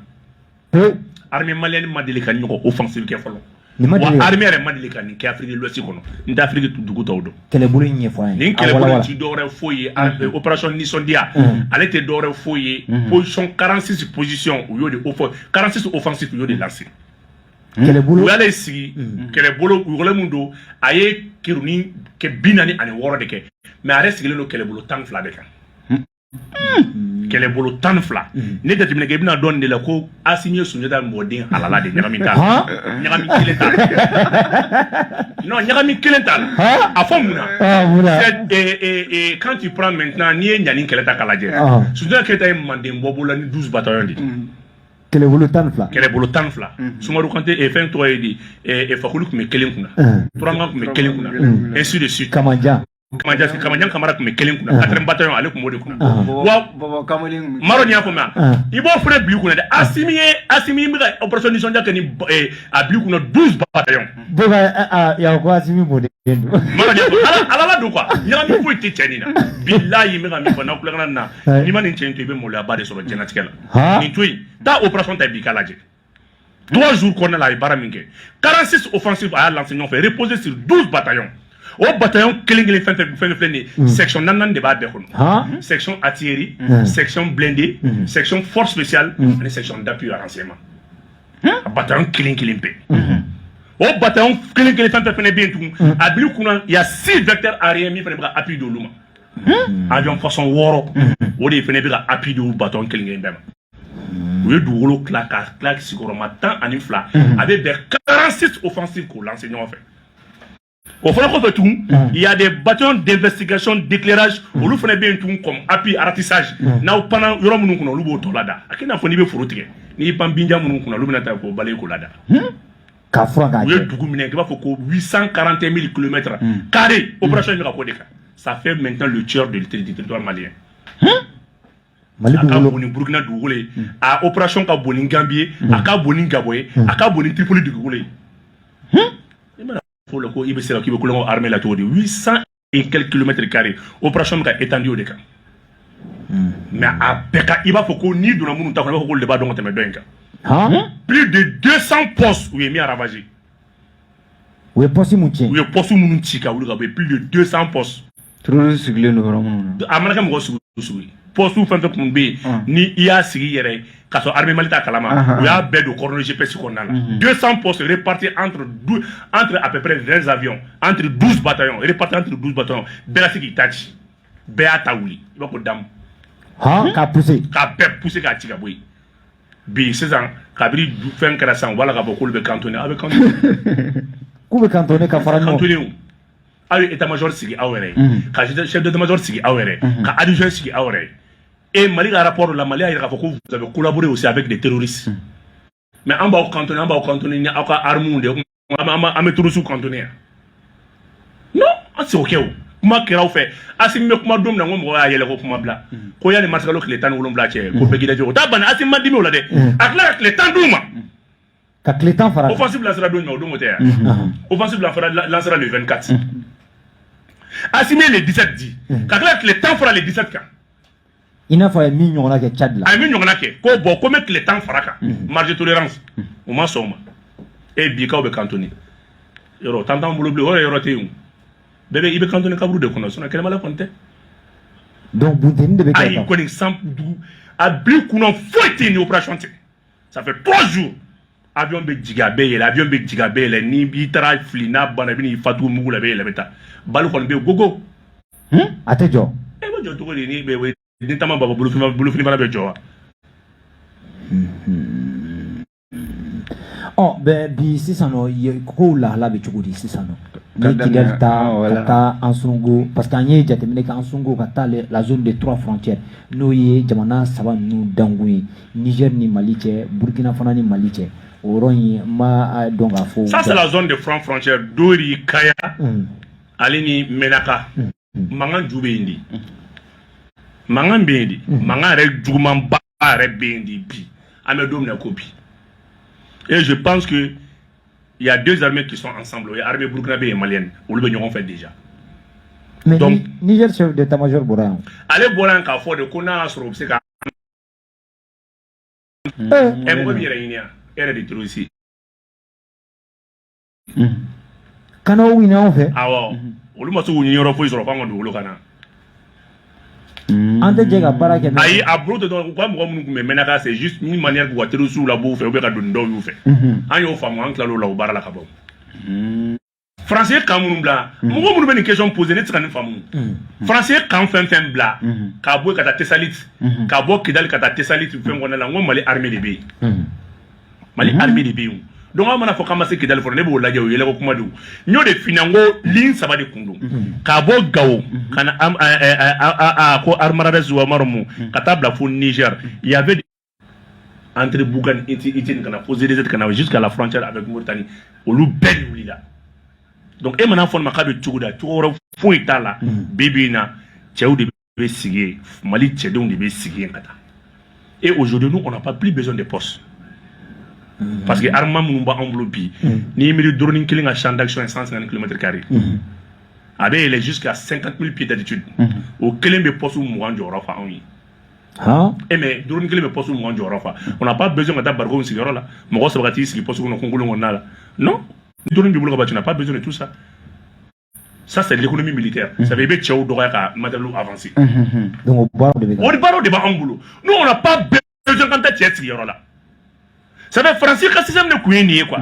Pewu. Armée malienne ma deli ka ɲɔgɔn offensive kɛ fɔlɔ. Nin ma Wa deli ka- armée yɛrɛ ma deli ka nin kɛ Afrique de l'Ouest kɔnɔ. N tɛ Afrique dugu tɔw dɔn. Kɛlɛbolo in ɲɛfɔ an ye. Nin A kɛlɛbolo walawala. ti dɔwɛrɛ foyi ye, opération nisɔndiya, ale tɛ dɔwɛrɛ foyi ye. Position 46 position, u y'o de fɔ, 46 offensive, u y'o de lancer. Kɛlɛbolo. U y'ale sigi kɛlɛbolo wɛrɛ mun don, a ye kerunin kɛ 46 de kɛ, mais a yɛrɛ sigilen don kɛlɛbolo 12 de kan, kɛlɛbolo 12. Ne jateminɛ kɛ, i bɛna dɔn nin de la ko Asimi ye Sunjata mɔden halala de, ɲagami t'a la. Han? Ɲagami kelen t'a la, non, ɲagami kelen t'a la. Han? A fɔ mun na? Ah, mun na? Quand tu prends maintenant, n'i ye Ɲani kɛlɛ ta k'a lajɛ, Sunjata Keyita ye Manden bɔ bolo la ni 12 bataillons de ye. Kɛlɛbolo 12. Kɛlɛbolo 12. Sumaworo Kante, fɛn tɔgɔ ye di, Fakoli tun bɛ kelen kunna, Turanga tun bɛ kelen kunna, ainsi de suite. Kamanjan. Kamanjan Kamara tun bɛ kelen kunna, quatrième bataillon, ale tun b'o de kunna. Wa Bɔbɔ kamalen kun bɛ- Maro, nin y'a faamuya? I b'o fana bila i kunna dɛ, Asimi ye, Asimi bɛ ka opération nisɔndiya kɛ ni a bila i kunna 12 bataillons. Bɛɛ ka yan ko Asimi mɔden don. Maro, nin y'a faamuya? Ala ala don quoi, ɲagami foyi tɛ cɛ nin na. Bilayi, n bɛ ka min fɔ n'aw kulonkɛ na, n'i ma nin cɛ in to, i bɛ maloyaba de sɔrɔ diɲɛlatigɛ la. Nin to yen, taa opération ta bi k'a lajɛ. 3 jours kɔnɔna la, a ye baara min kɛ, 46 offensives, a y'a lancé ɲɔgɔn fɛ, reposé sur 12 bataillons. O bataillon kelen kelen fɛn fɛn fɛn filɛ nin ye, section naani de b'a bɛɛ kɔnɔ: section artillerie, section blindée, section force spéciale ani section d'appui à renseignement. A bataillon kelen kelen bɛɛ, o bataillon kelen kelen fɛn fɛn fɛnɛ bɛ yen tugun, a bil'i kunna, il y a six vecteurs aériens min fɛnɛ bɛ ka appui d'olu ma, avion façon wɔɔrɔ, o de fɛnɛ bɛ ka appui d'o bataillon kelen kelen bɛɛ ma. U ye dugukolo tila ka tila sigiyɔrɔma 12, a bɛ bɛn 46 offensives k'o lancer ɲɔgɔn fɛ. O fana kɔfɛ tugun, il y a des bataillons d'investigation, d'éclairage, olu fana bɛ yen tugun comme appui à ratissage. N'aw panna yɔrɔ minnu kunna, olu b'o tɔ lada. A k'i n'a fɔ n'i bɛ foro tigɛ, n'i pan binja minnu kunna, olu bɛna taa k'o balayer k'o lada. K'a furan k'a U ye jɛ. dugu minɛ i b'a fɔ ko 841 000 kilomètres carrés, opération in bɛ ka k'o de kan. Ça fait maintenant le tiers du territoire malien. Mali A ka dugukolo. bon ni Burukina dugukolo ye, a opération ka bon ni Gambie ye, a ka bon ni Gabon ye, a ka bon ni Tripoli dugukolo ye. I mana fɔ o la ko i bɛ se ka k'i bɛ kulonkɛ armée la cogo di? 800 et quelques kilomètres carrés, opération bɛ ka étendu o de kan. Mais a bɛɛ ka, i b'a fɔ ko n'i donna minnu ta kɔnɔ, i b'a fɔ k'olu de b'a dɔn ka tɛmɛ dɔ in kan. Plus de 200 postes, u ye min ravagé. U ye poste mun tiɲɛ. U ye poste minnu ci ka wuli ka bɔ yen, plus de 200 postes. Terroriste sigilen don yɔrɔ minnu na. A mana kɛ mɔgɔ sugu o sugu ye, poste fɛn fɛn tun bɛ yen, ni i y'a sigi i yɛrɛ ye k'a sɔrɔ armée Mali t'a kalama, u y'a bɛɛ don coordonnées GPS kɔnɔna la. 200 postes répartis entre à peu près 20 avions, entre 12 bataillons, répartis entre 12 bataillons. Bɛɛ ka se k'i ta ci, bɛɛ y'a ta wuli, i b'a fɔ damu. Han, k'a pousser. K'a bɛɛ pousser k'a ci ka bɔ yen. Bi sisan, kabini fɛn kɛra sisan, u b'a la k'a fɔ k'olu bɛ cantonné, aw bɛ cantonné. K'u bɛ cantonné ka fara ɲɔgɔn. Cantonné o, aw ye état major sigi aw yɛrɛ ye, ka chef d'état major sigi aw yɛrɛ ye, ka adjoint sigi aw yɛrɛ ye. Et Mali ka rapport la, Mali y'a jira k'a fɔ ko vous avez collaboré aussi avec des terroristes. Mais an b'aw cantonné, an b'aw cantonné ni aw ka armes de ye, an bɛ terroristes cantonné yan? Non, an tɛ se k'o kɛ. O kuma kɛra aw fɛ. Asimi bɛ kuma don min na, n ko mɔgɔ y'a yɛlɛ ko kuma bila ko yanni marisikalo tile 17 cɛ, ko bɛɛ k'i da jɔ. O t'a banna, Asimi ma dimi o la dɛ, a tila ka tile 10 d'u ma. Ka tile 10 fara. Offensive lancera don jumɛn? O don o tɛ yan, offensive lancera le 24, Asimi ye le 17 di, ka tila ka tile 10 fara le 17 kan. I n'a fɔ a ye min ɲɔgɔnna kɛ Tchad la. A ye min ɲɔgɔnna kɛ ko bon, ko n bɛ tile 10 fara kan, marge de tolérance, u ma sɔn o ma. E bi k'aw bɛ cantonné yɔrɔ tan t'anw bolo bilen, o yɛrɛ yɔrɔ tɛ yen o. Bɛɛ bɛ i bɛ cantonné kaburu de kɔnɔ, sinon kɛnɛmala kɔni tɛ. Donc bunteni de bɛ kɛ. Ayi kɔni, san dugu a bil'i kunna, foyi tɛ yen ni opération tɛ. Ça fait 3 jours, avion bɛ jigin, a bɛ yɛlɛ, avion bɛ jigin, a bɛ yɛlɛ. Ni i taara fili n'a banna, i bɛ n'i fatugu mugu la, a bɛ yɛlɛ, a bɛ taa bali kɔni bɛ yen gogo. A tɛ jɔ. E bɛ jɔ cogo di? Ni bɛ ni taama baba bolofini, bolofini fana bɛ jɔ wa? Ɔ bɛ bi sisan nɔ, kow lahala bɛ cogo di sisan nɔ? Ni Kidali ta ka taa Ansongo, parce que an ye jateminɛ kɛ Ansongo ka taa la zone des trois frontières, n'o ye jamana saba ninnu dankun ye, Niger ni Mali cɛ, Burkina fana ni Mali cɛ, o yɔrɔ in n b'a dɔn k'a fɔ. Ça, c'est la zone de front frontière, Dori, Kaya, ale ni Menaka. Mankan ju bɛ yen de, mankan bɛ yen de, mankan yɛrɛ jugumanba yɛrɛ bɛ yen de bi, an bɛ don min na ko bi. Et je pense que il y a deux armées qui sont ensemble. O ye armée burkinabé et malienne, olu bɛ ɲɔgɔn fɛ déjà. Mais donc Niger chef d'état-major bɔra yan. Ale bɔra yan k'a fɔ de ko n'a y'a sɔrɔ u bɛ se ka ɛ mɔgɔ b'i yɛrɛ ɲini yan, e yɛrɛ de terroriste. Kana o ɲini anw fɛ. Awɔ, olu ma se k'u ɲini yɔrɔ foyi sɔrɔ f'an ka dugukolo ka na. An tɛ jɛ ka baara kɛ. Ayi, a bolo tɛ dɔrɔn, u ka mɔgɔ minnu tun bɛ Menaka, c'est juste une manière k'u ka terroristes labɔ u fɛ ou bien ka don dɔw y'u fɛ. An y'o faamu, an tilal'o la, o baara la ka bɔ. Faransi ye camp minnu bila, mɔgɔ minnu bɛ nin question poser, ne tɛ se ka nin faamu. Faransi ye camp fɛn fɛn bila, k'a bɔ yen ka taa Tesalit, k'a bɔ Kidali ka taa Tesalit fɛn kɔnɔna la, n ko Mali armée de bɛ yen. Mali armée de bɛ yen. Donc aw mana fɔ k'an ma se Kidali fɔlɔ, ne b'o lajɛ, o yɛlɛko kuma don. N y'o de f'i ɲɛna, n ko ligne saba de kun don. K'a bɔ Gawo ka na ko Amarades wa Maromu ka taa bila fo Niger. Il y avait entre Bougane, Iti Iti ka na fo ZZ ka na jusqu'à la frontière avec Mauritanie, olu bɛɛ de wulila. Donc e mana fɔ ne ma k'a bɛ cogo di, cogo wɛrɛ foyi t'a la. Bi bi in na, cɛw de bɛ sigi yen, Mali cɛdenw de bɛ sigi yen ka taa. Et aujourd'hui, nous, on n'a pas plus besoin de postes. Parce que armement minnu b'anw bolo bi, n'i miiri drone kelen ka champ d'action ye 150 km carrés, a bɛ yɛlɛ jusqu'à 50 000 pieds d'altitude, o kelen bɛ poste 20 jɔyɔrɔ fa anw ye. E mais drone kelen bɛ poste 20 jɔyɔrɔ fa, on n'a pas besoin ka taa barikon sigiyɔrɔ la, mɔgɔ saba ka t'i sigi poste kɔnɔ kunkolon kɔnɔna la. Non, drone b'i bolo ka ban, tu n'as pas besoin de tout ça. Ça, c'est l'économie militaire. Ça veut dire i bɛ cɛw dɔgɔya ka matériel avancer. Donc o baaraw de bɛ kɛ. O baaraw de b'anw bolo. Nous, on n'a pas besoin k'an ta cɛ sigiyɔrɔ la. Ça fait Faransi ka système de kun ye nin ye quoi.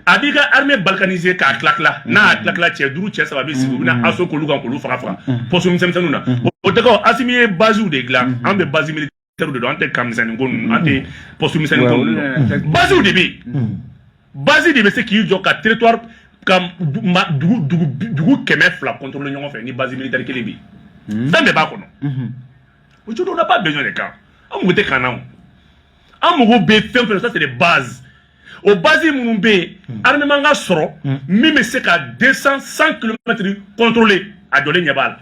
A b'i ka armée balkaniser k'a tila tila, n'a y'a tila tila, cɛ duuru, cɛ saba bɛ sigi, u bɛna assaut k'olu kan, k'olu faga faga poste misɛnmisɛnninw na. O tɛ kɛ Assimi ye base de dilan, an bɛ base militaire de don, an tɛ camp misɛnnin ko ninnu, an tɛ poste misɛnnin ko ninnu dɔn. Base de bɛ yen, base de bɛ se k'i jɔ ka territoire ka dugu dugu dugu 200 contrôler ɲɔgɔn fɛ ni base militaire kelen bɛ yen. Fɛn bɛɛ b'a kɔnɔ. Aujourd'hui, on n'a pas besoin de camp. An mago tɛ camp na o. An mago bɛ fɛn fɛn, ça, c'est des bases. O base minnu bɛ yen, armement ka sɔrɔ min bɛ se ka 200 100 kilomètres contrôler, a jɔlen ɲɛ b'a la.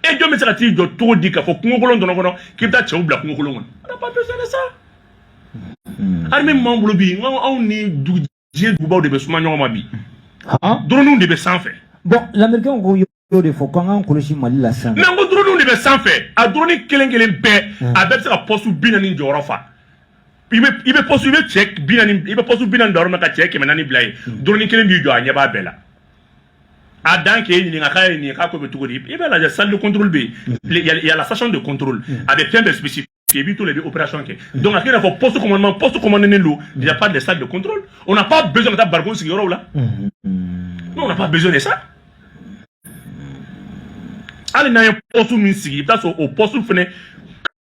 E jɔn bɛ se ka t'i jɔ cogo di k'a fɔ kungokolon dɔrɔn kɔnɔ k'i bɛ taa cɛw bila kungokolon kɔnɔ? On n'a pas besoin de ça. Armée min b'an bolo bi, n ko anw ni dugu diɲɛ dugubaw de bɛ suma ɲɔgɔn ma bi. Drone de bɛ sanfɛ. Bon, l'Américain ko y'o de fɔ k'an k'an kɔlɔsi Mali la sisan. Mais n ko drone de bɛ sanfɛ, a drone kelen kelen bɛɛ, a bɛɛ bɛ se ka poste 40 jɔyɔrɔ fa. I bɛ poste, i bɛ cɛ 40, i bɛ poste 40 bila yɔrɔ min ka cɛ 400 bila yen, drone kelen b'i jɔ, a ɲɛ b'a bɛɛ la. A dan k'e ɲininka k'a ye nin ye, k'a ko bɛ cogo di, i b'a lajɛ, salle de contrôle bɛ yen, il y a la station de contrôle, a bɛ fɛn bɛɛ spécifié, i b'i to la, i bɛ opération kɛ. Donc a kɛ i n'a fɔ poste commandement, poste commandé don déjà par des salles de contrôle. On n'a pas besoin de taa barikon sigiyɔrɔw la. Non, on n'a pas besoin de ça. Hali n'an ye poste min sigi, i bɛ taa sɔrɔ o poste fɛnɛ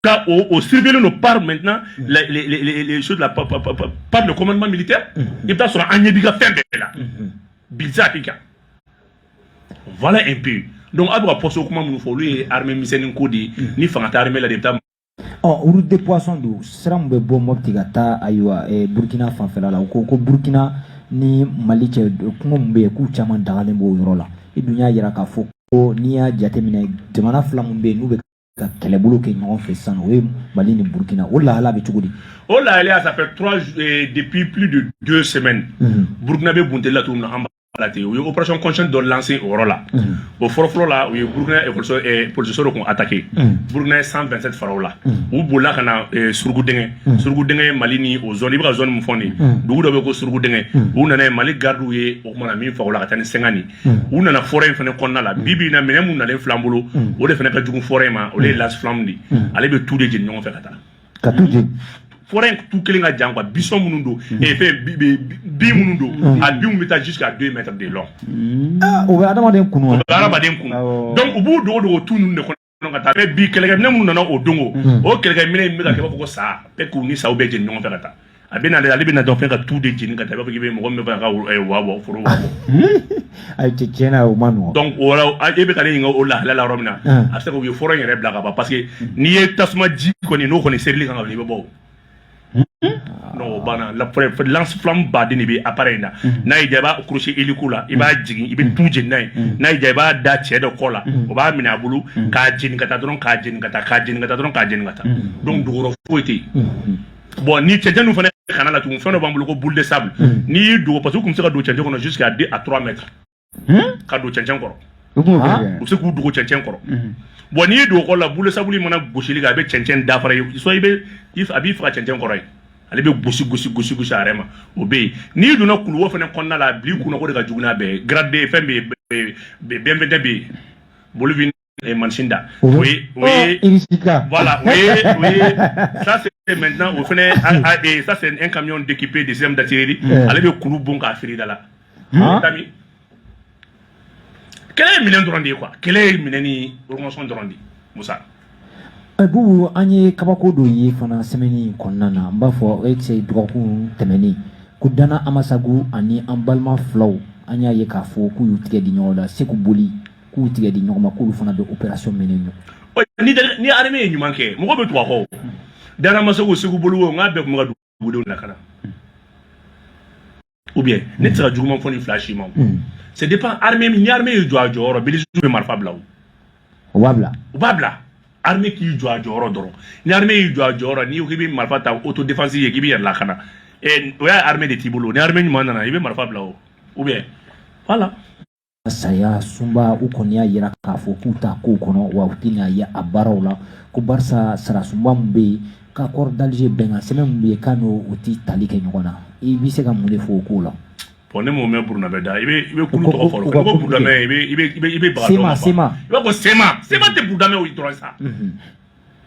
ka o surveiller don par maintenant les choses là par le commandement militaire. I bɛ taa sɔrɔ an ɲɛ b'i ka fɛn bɛɛ la bi tɛ se ka k'i kan. Voilà un peu. Donc a bɛ ka poste kuma minnu fɔ, olu ye armée misɛnnin ko de ye. Ni fanga tɛ armée la de, i bɛ taa. Ɔ, route de poisson don, sira min bɛ bɔ Mopti ka taa, ayiwa, Burkina fanfɛla la, u ko ko Burkina ni Mali cɛ, kungo min bɛ yen, k'u caman dagalen b'o yɔrɔ la. I dun y'a jira k'a fɔ ko n'i y'a jateminɛ, jamana fila min bɛ yen n'u bɛ ka kɛlɛbolo kɛ ɲɔgɔn fɛ sisan, o ye Mali ni Burkina. O lahala bɛ cogo di? O lahalaya, ça fait trois, depuis plus de 2 semaines, Burkina bɛ bunteli la cogo min na, an b'a la ten. U ye opération conjointe dɔ lancé o yɔrɔ la. O fɔlɔ-fɔlɔ la, u ye Burkina école policiers dɔ kun attaqué. Burkina ye 127 fara o la. U bolila ka na Surugudɛngɛ. Surugudɛngɛ ye Mali ni o zone, i bɛ ka zone min fɔ nin ye, dugu dɔ bɛ yen ko Surugudɛngɛ. U nana ye, Mali gardiw ye o kumana min faga o la ka taa ni 50. U nana forêt in fana kɔnɔna la. Bi bi in na, minɛn mun nalen filɛ an bolo, o de fana ka jugu forêt in ma, o de ye lance-flamme de ye. Ale bɛ tu de jeni ɲɔgɔn fɛ ka taa. Ka tu jeni. Forêt in tu kelen ka jan quoi, buisson minnu don, fɛn bin minnu don, a binw bɛ taa jusqu'à 2 mètres de long. Ah, o bɛ adamaden kunu wa? O bɛ adamaden kunu. Donc u b'u dogo dogo tu ninnu de kɔnɔ ka taa. Mais bi, kɛlɛkɛminɛ minnu nana o don, o kɛlɛkɛminɛ in bɛ ka kɛ i b'a fɔ ko sa bɛɛ k'u ni saw bɛɛ jeni ɲɔgɔn fɛ ka taa. A bɛ na, ale bɛ na dɔn fɛn ka tu de jeni ka taa, i b'a fɔ k'i bɛ mɔgɔ min bɛ fɛ ka wa bɔ, foro wa bɔ. Ayi cɛ, tiɲɛ na, o ma nɔgɔn. Donc o la, e bɛ ka ne ɲininka o lahala la yɔrɔ min na, a bɛ se ka u ye fɔlɔ in yɛrɛ bila ka ban, parce que n'i ye tasuma ji kɔni, n'o kɔni serili kan ka ban, i bɛ bɔ o. Non, o banna. La lance flamme baden de bɛ appareil in na. N'a y'i diya, i b'a accrocher hélico la, i b'a jigin, i bɛ tu jeni n'a ye. N'a y'i diya, i b'a da cɛ dɔ kɔ la, o b'a minɛ a bolo k'a jeni ka taa dɔrɔn, k'a jeni ka taa, k'a jeni ka taa dɔrɔn, k'a jeni ka taa. Donc dugukɔrɔ foyi tɛ yen. Bon, ni cɛncɛn dun fana kana la tugun, fɛn dɔ b'an bolo ko boule de sable. N'i y'i dogo, parce que u tun bɛ se ka don cɛncɛn kɔnɔ jusqu'à 2 à 3 mètres, ka don cɛncɛn kɔrɔ. U b'o kɛ. U bɛ se k'u dogo cɛncɛn kɔrɔ. Bon, n'i y'i dogo kɔrɔ la, boule de sable mana gosili kɛ, a bɛ cɛncɛn dafara ye, soit i bɛ a b'i faga cɛncɛn kɔrɔ ye, ale bɛ gosi gosi gosi gosi a yɛrɛ ma. O bɛ yen. N'i donna kuluwo fana kɔnɔna la, a bil'i kunna ko de ka jugu n'a bɛɛ ye. Grade fɛn bɛ yen, BM21 bɛ yen, Bolivie mansin da, o ye. Irisika. Voilà, o ye ça, c'est maintenant o fana, ça, c'est un camion équipé de système d'artillerie. Ale bɛ kulu bon k'a firi da la. Tami kɛlɛ ye minɛn dɔrɔn de ye quoi, kɛlɛ ye minɛn ni organisation dɔrɔn de ye, Musa. Bubu, an ye kabako dɔ ye fana semaine in kɔnɔna na. N b'a fɔ e cɛ, dɔgɔkun tɛmɛnen ko Dana Amasagu ani an balima filaw, an y'a ye k'a fɔ k'u y'u tigɛ di ɲɔgɔn la Segu Boli, k'u tigɛ di ɲɔgɔn ma, k'olu fana bɛ opération mener ɲɔgɔn. Ni armée ye ɲuman kɛ, mɔgɔ bɛ tugu a kɔ. Dana Amasagu, Segu Boli, o n k'a bɛɛ tun bɛ ka dugudenw lakana, ou bien ne tɛ se ka juguman fɔ ni fila si ma. C'est dépend armée. Ni armée y'i jɔ a jɔyɔrɔ, milice bɛ marifa bila o. O b'a bila. U b'a bila. Armée k'i jɔ a jɔyɔrɔ dɔrɔn. Ni armée y'i jɔ a jɔyɔrɔ, n'i ko k'i bɛ marifa ta autodéfense ye, k'i b'i yɛrɛ lakana, o y'a armée de t'i bolo. Ni armée ɲuman nana, i bɛ marifa bila o, ou bien voilà. Saya sunba, u kɔni y'a yira k'a fɔ k'u t'a kow kɔnɔ, wa u tɛna ye a baaraw la, ko barisa sarasunba min bɛ yen, k'accord d'Alger, bɛnkan sɛbɛn min bɛ yen, k'a n'o o ti tali kɛ ɲɔgɔn na. I bɛ se ka mun de fɔ o kow la? Bon, ne m'o mɛn. Burunabɛ da, i bɛ kulu tɔgɔ fɔ, i ko Burudamɛ, i bɛ baga dɔ ma. Sema. I b'a fɔ Sema. Sema tɛ Burudamɛ o dɔrɔn sa.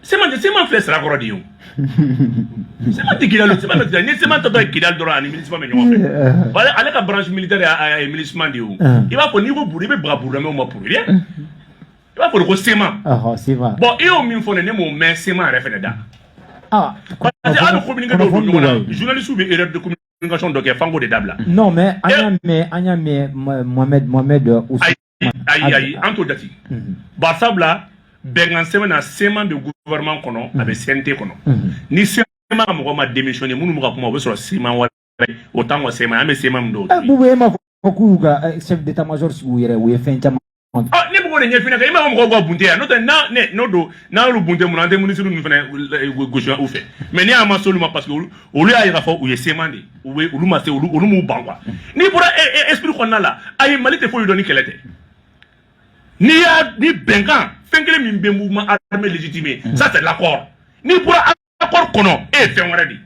Sema tɛ, Sema filɛ sira kɔrɔ de ye o. Sema tɛ Kidali, Sema bɛ Kidali. Ni Sema tɔtɔ ye Kidali dɔrɔn, ani MINUSMA bɛ ɲɔgɔn fɛ. Ale ka branche militaire ye MINUSMA de ye o. I b'a fɔ n'i ko Buru, i bɛ baga Burudamɛw ma pour rien. I b'a fɔ de ko Sema. Sema. Bon, i y'o min fɔ ne, ne m'o mɛn Sema yɛrɛ fɛnɛ da. Parce que hali communiqué dɔw don ɲɔgɔn na, journaliste bɛ erreur de communication dɔ kɛ, f'an k'o de dabila. Non, mais an y'a mɛn Mohamed. Ayi ayi ayi, an t'o jate. Bari sabula bɛnkan sɛbɛn na, Sema bɛ gouvernement kɔnɔ, a bɛ CNT kɔnɔ. Ni Sema ka mɔgɔ ma démissionné, minnu bɛ ka kuma, o bɛ sɔrɔ Sema wɛrɛ, o t'an ka Sema, an bɛ Sema min dɔn. Bubu, e m'a fɔ k'u y'u ka chef d'état-major sigi u yɛrɛ, u ye fɛn caman. Ah, ne bɛ k'o de ɲɛf'i ɲɛna, i m'a fɔ mɔgɔw ka bunte yan, n'o tɛ n'a ne n'o don, n'a y'olu bunte mun na, an tɛ ministre ninnu fana gosi u fɛ. Mais ne y'a ma s'olu ma, parce que olu y'a yira fɔ u ye Sema de ye, u bɛ olu ma se, olu m'u ban quoi. N'i bɔra esprit kɔnɔna la, ayi, Mali tɛ foyi dɔn ni kɛlɛ tɛ. N'i y'a ni bɛnkan, fɛn kelen min bɛ mouvement armé légitime, ça, c'est l'accord. N'i bɔra accord kɔnɔ, e ye fɛn wɛrɛ de ye.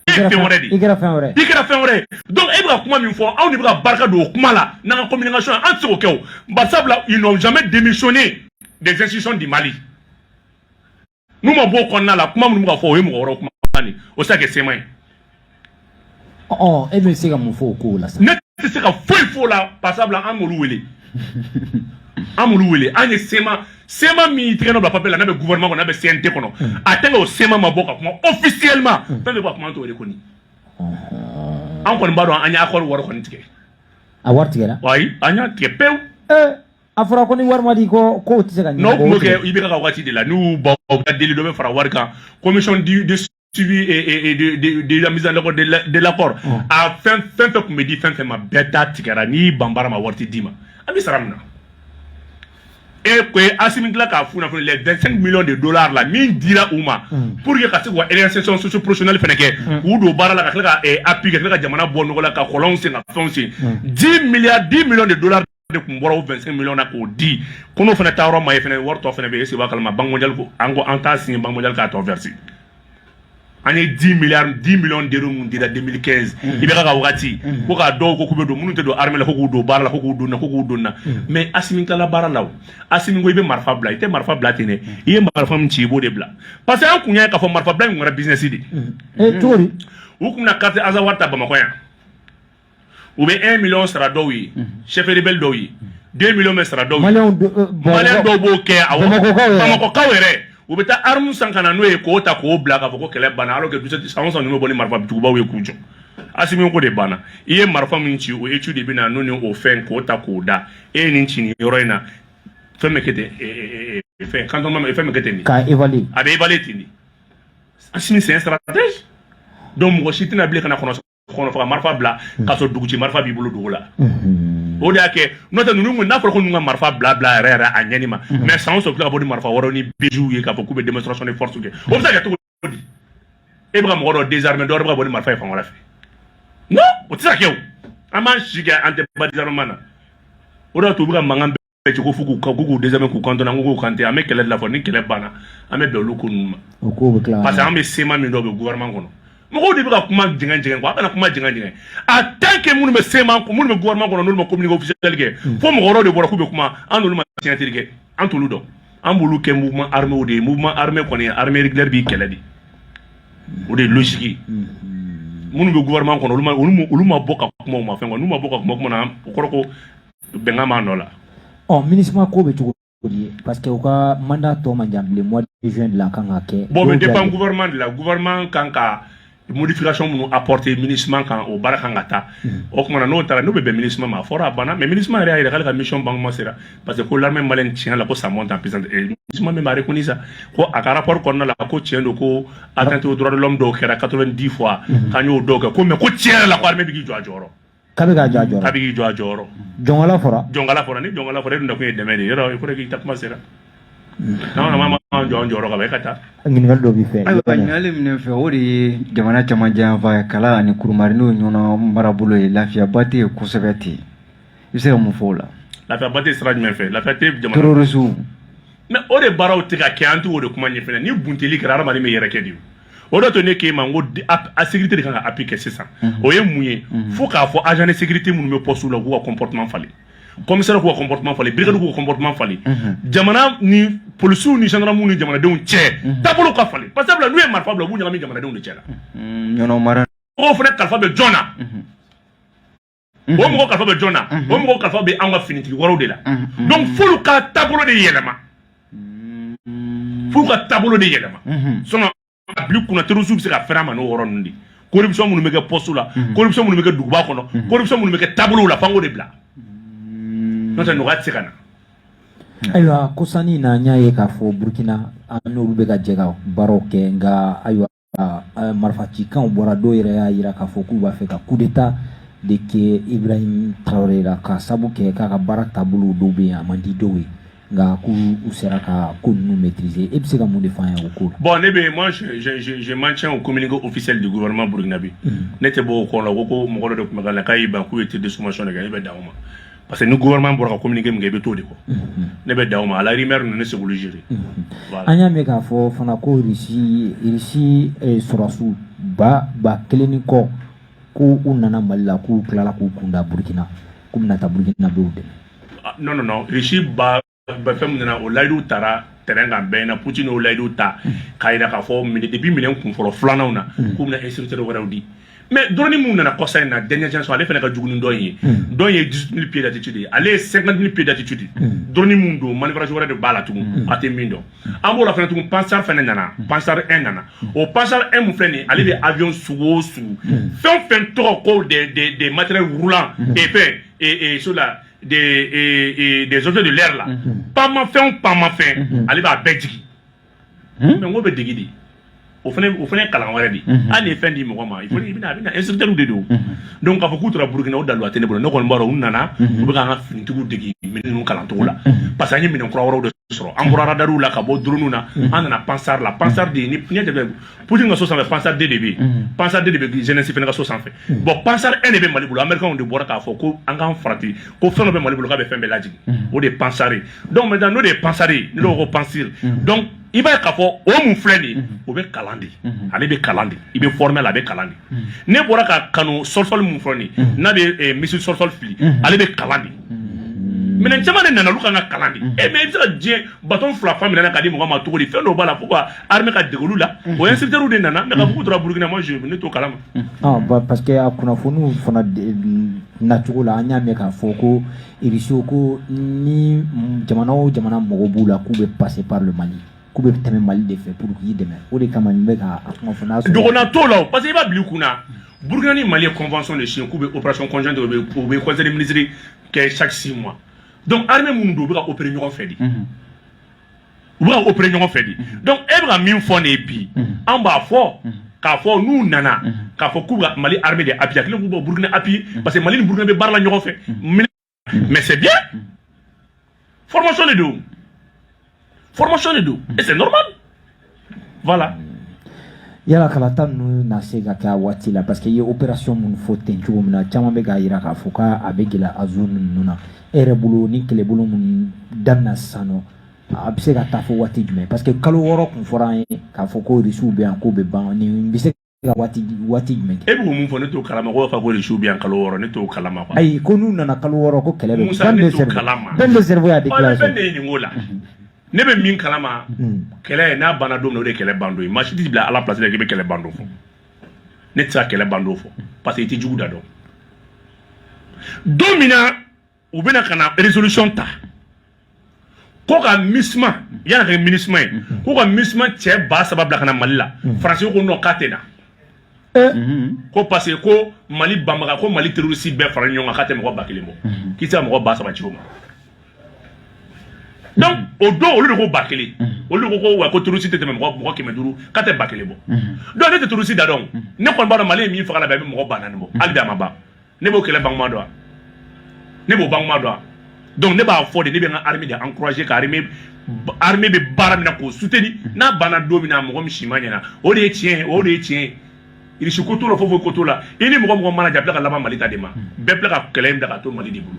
E ye fɛn wɛrɛ de ye. I kɛra fɛn wɛrɛ. I kɛra fɛn wɛrɛ ye. Donc e bɛ ka kuma min fɔ, anw de bɛ ka barika don o kuma la n'an ka communication, an tɛ se k'o kɛ o. Bari sabula ils n'ont jamais démissionné des institutions du Mali. N'u ma bɔ o kɔnɔna la, kuma minnu bɛ ka fɔ, o ye mɔgɔ wɛrɛw kuma de, o tɛ se ka kɛ Sema ye. Ɔ, e bɛ se ka mun fɔ o kow la sa? Ne tɛ se ka foyi fɔ o la, bari sabula an m'olu wele. An m'olu wele. An ye Sema, Sema min y'i tɛgɛ nɔ bila papier la, n'a bɛ gouvernement kɔnɔ, n'a bɛ CNT kɔnɔ, a tɛ o Sema ma bɔ ka kuma officiellement. Fɛn bɛɛ bɛ ka kuma, an t'o de kɔni. An kɔni b'a dɔn an ye accord wari kɔni tigɛ. A wari tigɛra? Ayi, an y'a tigɛ pewu. A fɔra ko ni wari ma di, ko kow tɛ se ka n'o ɲɛnabɔ. tun b'o kɛ IBK ka waati de la, n'u y'u ban, u ka deli dɔ bɛ fara wari kan, commission de suivi et de la mise en œuvre de l'accord. A fɛn fɛn fɛn tun bɛ di fɛn fɛn ma, bɛɛ ta tigɛra. N'i ban baara ma, wari tɛ d'i ma. An bɛ sara min na, e ko Asimi tila k'a f'u ɲɛna, les 25 millions de dollars la min dira u ma pour que ka se k'u ka réinsertion socio-professionnelle fɛnɛ kɛ, k'u don baara la, ka tila ka appui, ka tila ka jamana bɔ nɔgɔ la, ka kɔlɔnw sen, ka fɛnw sen, 10 milliards, 10 millions de dollars de tun bɔra o 25 millions na k'o di, ko n'o fana taa yɔrɔ ma ye fɛnɛ, wari tɔ fɛnɛ bɛ yen. Est-ce que i b'a kalama, Banque mondiale ko an ko an t'a signé, Banque mondiale k'a tɔ verser. An ye 10 milliards, 10 millions d'euros mun dira 2015 IBK ka wagati, ko k'a dɔw ko k'u bɛ don, minnu tɛ don armée la, ko k'u don baara la, ko k'u don na, ko k'u don na. Mais Asimi tilala baara la o. Asimi ko i bɛ marifa bila, i tɛ marifa bila ten dɛ, i ye marifa min ci, i b'o de bila, parce que an kun y'a ye k'a fɔ marifa bila in kun kɛra business de. Eh, cogo di? U kun bɛna carte Azawad ta Bamakɔ yan, u bɛ 1 million sara dɔw ye, chef rebelle dɔw ye, 2 millions bɛ sara dɔw ye. Maliyɛnw Maliyɛn dɔw b'o kɛ, awɔ. Bamakɔkaw yɛrɛ. Bamakɔkaw yɛrɛ. U bɛ taa arme san ka na n'o ye k'o ta k'o bila k'a fɔ ko kɛlɛ banna, alors que du san o san ninnu bɛ bɔ ni marifa jugubaw ye k'u jɔ. Asimi ko de banna. I ye marifa min ci, o étude de bɛ na n'o ni o fɛn k'o ta k'o da. E ye nin ci nin yɔrɔ in na, fɛn bɛ kɛ ten, fɛn cantonnement, fɛn bɛ kɛ ten de. K'a évaluer. A bɛ évaluer ten de. Asimi, c'est un stratège. Donc mɔgɔ si tɛna bilen ka na kɔnɔ kɔnɔ faga marifa bila k'a sɔrɔ duguci marifa b'i bolo dugu la. O de y'a kɛ n'o tɛ ninnu n'a fɔra ko ninnu ka marifa bila bila yɛrɛ yɛrɛ a ɲɛni ma. Mais san o san u tila ka bɔ ni marifa wɛrɛw ni bijoux ye k'a fɔ k'u bɛ démonstration de force kɛ. O bɛ se ka kɛ cogo di? E bɛ ka mɔgɔ dɔ désarmer, dɔ wɛrɛ bɛ ka bɔ ni marifa ye fan wɛrɛ fɛ. Non, o tɛ se ka kɛ. O an b'an si kɛ, an tɛ ba désarmement na. O de y'a to u bɛ ka mankan bɛɛ ci ko fo k'u désarmer, k'u cantonner. An ko k'u kan tɛ. An bɛ kɛlɛ de la fɔlɔ. Ni kɛlɛ banna, an bɛ bɛn olu ko ninnu ma. O ko bɛ tila. Parce que an bɛ CMA min dɔn, bɛ gouvernement kɔnɔ, mɔgɔw de bɛ ka kuma jɛngɛ jɛngɛ quoi. A kana kuma jɛngɛ jɛngɛ. En tant que minnu bɛ CMA, minnu bɛ gouvernement kɔnɔ, n'olu ma communiqué officiel kɛ, fo mɔgɔ wɛrɛw de bɔra k'u bɛ kuma, an n'olu ma signature kɛ, an t'olu dɔn. An b'olu kɛ mouvement armé de ye. Mouvement armé kɔni, armée régulière b'i kɛlɛ de, o de ye logique ye. Minnu bɛ gouvernement kɔnɔ, olu ma bɔ ka kuma, u ma fɛn quoi. N'u ma bɔ ka kuma kuma na, o kɔrɔ ko bɛnkan b'an nɔ la. Ɔ, MINUSMA ko bɛ cogo di? Parce que u ka mandat tɔ man jan bilen, mois de juin de la kan ka kɛ. Bon, mais dépend gouvernement de la. Gouvernement kan ka modification minnu apporter MINUSMA kan, o baara kan ka taa. O tuma na n'o taara, n'o bɛ bɛn MINUSMA ma, a fɔra, a banna. Mais MINUSMA yɛrɛ y'a yira k'ale ka mission ban kuma sera, parce que ko l'armée malienne, tiɲɛ la, ko ça monte en puissance. Et MINUSMA même a reconnu ça, ko a ka rapport kɔnɔna la, ko tiɲɛ don ko atteinte aux droits de l'homme dɔw kɛra 90 fois, k'an y'o dɔw kɛ ko, mais ko tiɲɛ yɛrɛ la, ko armée bɛ k'i jɔ a jɔyɔrɔ. K'a bɛ k'a jɔ a jɔyɔrɔ. K'a bɛ k'i jɔ a jɔyɔrɔ. Jɔnkala fɔra. Jɔnkala fɔra. Ni jɔnkala fɔra, e dun nakun ye dɛmɛ de ye yɔrɔ, il faudrait k'i ta kuma sera. N'an ma jɔ an jɔyɔrɔ kan, e ka taa. Ɲininkali dɔ b'i fɛ. Ayiwa, ɲininkali min fɛ, o de ye jamana caman janfa ye, Kala ani Kurumari, n'o ye ɲɔgɔn marabolo ye, lafiyaba tɛ yen kosɛbɛ ten. I bɛ se ka mun fɔ o la? Lafiyaba tɛ sira jumɛn fɛ? Lafiya tɛ jamana. Terroriste. Mais o de baaraw tɛ ka kɛ, an t'o de kuma ɲɛfɛ. Ni bunteli kɛra, hadamaden bɛ yɛrɛ kɛ de. O de to ne k'e ma n ko a sécurité de kan ka appui kɛ sisan. O ye mun ye? Fo k'a fɔ agent de sécurité minnu bɛ poste la, u k'u ka comportement falen, commissaire k'u ka comportement falen, brigade k'u ka comportement falen, jamana ni policiers ni gendarmes ni jamanadenw cɛ taabolo ka falen. Parce que n'u ye marifa bila, u b'u ɲagami jamanadenw de cɛ la. Ɲɔnɔ mara. Mɔgɔw fana kalifa bɛ jɔn na? O mɔgɔ kalifa bɛ jɔn na? O mɔgɔ kalifa bɛ anw ka finitigi wɛrɛw de la. Donc f'olu ka taabolo de yɛlɛma, f'u ka taabolo de yɛlɛma. Sinon a bila kunna, terroristes bɛ se ka fɛrɛ a ma n'o yɔrɔ ninnu de. Corruption minnu bɛ kɛ poste la, corruption minnu bɛ kɛ duguba kɔnɔ, corruption minnu bɛ kɛ taabolow la, f'an k'o de bila, n'o tɛ nɔgɔya tɛ se ka na. Ayiwa, ko sanni na, n y'a ye k'a fɔ Burukina, an n'olu bɛ ka jɛ ka baaraw kɛ, nka ayiwa, marifacikanw bɔra. Dɔw yɛrɛ y'a jira k'a fɔ k'u b'a fɛ ka coup d'état de kɛ Ibrahim Traoré la, k'a sabu kɛ k'a ka baara taabolo dɔw bɛ yen, a man di dɔw ye, nka k'u u sera ka ko ninnu maîtriser. E bɛ se ka mun de fɔ an ye o ko la? Bon, ne bɛ, moi, je maintiens au communiqué officiel du gouvernement burkinabé. Ne tɛ bɔ o kɔnɔ ko mɔgɔ dɔ de tun bɛ ka na k'a y'i ban k'u ye tir de sommation de kɛ. Ne bɛ dan o ma, parce que ni gouvernement bɔra ka communiqué min kɛ, i bɛ t'o de kɔ. Ne bɛ dan o ma. À la rumeur ninnu, ne se k'olu gérer. Voilà. An y'a mɛn k'a fɔ fana ko Russie sɔrɔdasiw ba 1000 ni kɔ, ko u nana Mali la, k'u tilala k'u kunda Burukina, k'u bɛna taa Burukina bɛɛ dɛmɛ. Ah, non, non, non, Russie ba fɛn min nana, o layidu taara terrain kan bɛɛ ɲɛna. Poutine y'o layidu ta k'a jira k'a fɔ minɛ depuis minɛn kun fɔlɔ filananw na, k'u bɛna instructeur wɛrɛw di. Mais drone mun nana kɔsa in na, dernière génération, ale fana ka jugu ni dɔ in ye. Dɔ in ye 18 000 pieds d'altitude ye, ale ye 50 000 pieds d'altitude. Drone mun don, manœuvrage wɛrɛ de b'a la tugun, a tɛ min dɔn. An b'o la fana tugun, Pantsir fana nana, Pantsir 1 nana. O Pantsir 1 mun filɛ nin ye, ale bɛ avion sugu o sugu, fɛn o fɛn tɔgɔ ko des matériels roulants et fɛn et sur la des et, et des objets de l'air là, pamafɛn o pamafɛn, ale b'a bɛɛ jigin. Mais n ko bɛ degi de, o fana ye kalan wɛrɛ de ye. Hali ni ye fɛn di mɔgɔ ma, il faut i bɛna a bɛna instructeur de don. Donc k'a fɔ k'u taara Burukina, o dalu a tɛ ne bolo. Ne kɔni b'a dɔn u nana, u bɛ k'an ka finitigiw degi minɛn ninnu kalancogo la, parce que an ye minɛn kura wɛrɛw de sɔrɔ. An bɔra radarw la ka bɔ drone na, an nana Pantsir la. Pantsir de ye ni ɲɛ tɛ Poutine ka so sanfɛ, Pantsir 2 de bɛ yen, Pantsir 2 de bɛ Zelensky fana ka so sanfɛ. Bon, Pantsir 1 de bɛ Mali bolo. Américains de bɔra k'a fɔ ko an k'an farati, ko fɛn dɔ bɛ Mali bolo k'a bɛ fɛn bɛɛ lajigin, o de ye Pantsir ye. Donc maintenant, n'o de ye Pantsir ye, ni dɔw ko Pantsir, donc i b'a ye k'a fɔ o mun filɛ nin ye, o bɛ kalan de, ale bɛ kalan de, i bɛ former la, a bɛ kalan de. Ne bɔra ka kanu sol-sol mun fɔ nin ye, n'a bɛ missile sol-sol fili, ale bɛ kalan de. Minɛn caman de nana, olu kan ka kalan de. E mais i bɛ se ka diɲɛ baton fila fa minɛ ka di mɔgɔ ma cogo di? Fɛn dɔw b'a la fo ka armée ka dege olu la. O instructeur de nana, mais ka fɔ k'u tora Burukina, moi, je ne t'o kalama. Ah bah, parce que a kunnafoniw fana nacogo la, an y'a mɛn k'a fɔ ko Irisiw ko ni jamana o jamana mago b'u la, k'u bɛ passer par le Mali. K'u bɛ tɛmɛ Mali de fɛ pour k'i dɛmɛ. O de kama n bɛ ka a kuma fɔ n'a sɔrɔ Dɔgɔnna t'o la o, parce que i b'a bila i kunna, Burukina ni Mali ye convention de signé k'u bɛ opération conjointe, u bɛ conseil des ministres kɛ chaque 6 mois. Donc armée minnu don, u bɛ ka opérer ɲɔgɔn fɛ de, u bɛ ka opérer ɲɔgɔn fɛ de. Donc e bɛ ka min fɔ nin ye bi, an b'a fɔ k'a fɔ n'u nana k'a fɔ k'u ka Mali armée de appuyer, a kelen k'u bɔ Burukina appuyer, parce que Mali ni Burukina bɛ baara la ɲɔgɔn fɛ. Mais c'est bien, formation de don, formation de don et c'est normal, voilà. Yala kalata ninnu na se ka kɛ a waati la? Parce que i ye opération minnu fɔ ten cogo min na, caman bɛ k'a jira k'a fɔ k'a bɛ gɛlɛya a zone ninnu na. E yɛrɛ bolo, ni kɛlɛbolo minnu daminɛ sisan nɔ, a bɛ se ka taa fɔ waati jumɛn? Parce que kalo 6 kun fɔra an ye k'a fɔ ko Rusiw bɛ yan, k'o bɛ ban. Nin bɛ se ka waati jumɛn kɛ? E bɛ k'o mun fɔ? Ne t'o kalama. Ko b'a fɔ ko Rusiw bɛ yan kalo 6, ne t'o kalama quoi. Ayi, ko n'u nana kalo 6, ko kɛlɛ bɛ. Musa, ne t'o kalama. Ben le cerveau y'a déclaré. Ben de ye nin ko la. Ne bɛ min kalama, kɛlɛ n'a banna don min na, o de ye kɛlɛ ban don ye. Maa si t'i bila Ala place la k'i bɛ kɛlɛ ban don fɔ. Ne tɛ se ka kɛlɛ ban don fɔ, parce que i tɛ jugu da dɔn. Don min na u bɛna ka na résolution ta ko ka MINUSMA, yan'a ka kɛ MINUSMA ye, ko ka MINUSMA cɛ 3000 bila ka na Mali la, Faransi ko non, k'a tɛ na, ko parce que ko Mali banbaga, ko Mali terroriste bɛɛ fara ɲɔgɔn kan, k'a tɛ mɔgɔ 1000 bɔ, k'i tɛ se ka mɔgɔ 3000 ci o ma. Donc o don, olu de ko 1000, olu de ko wa ko terroriste tɛ tɛmɛ mɔgɔ 500, k'a tɛ 1000 bɔ. Donc ne tɛ terroriste da dɔn. Ne kɔni b'a dɔn, Mali ye min faga la bi, a bɛ mɔgɔ 4000 bɔ. Hali bi a ma ban. Ne b'o kɛlɛ banuma dɔn wa? Ne b'o banuma dɔn wa? Donc ne b'a fɔ de, ne bɛ n ka armée de encourager, ka armée bɛ baara min na, k'o soutenir. N'a banna don min na, mɔgɔ min si ma ɲɛna, o de ye tiɲɛ ye, o de ye tiɲɛ ye. Irisi ko t'o la, foyi foyi ko t'o la. I ni mɔgɔ mɔgɔ mana ja, a tila ka laban Mali ta de ma. Bɛɛ tila ka kɛlɛ in bila ka to Mali de bolo.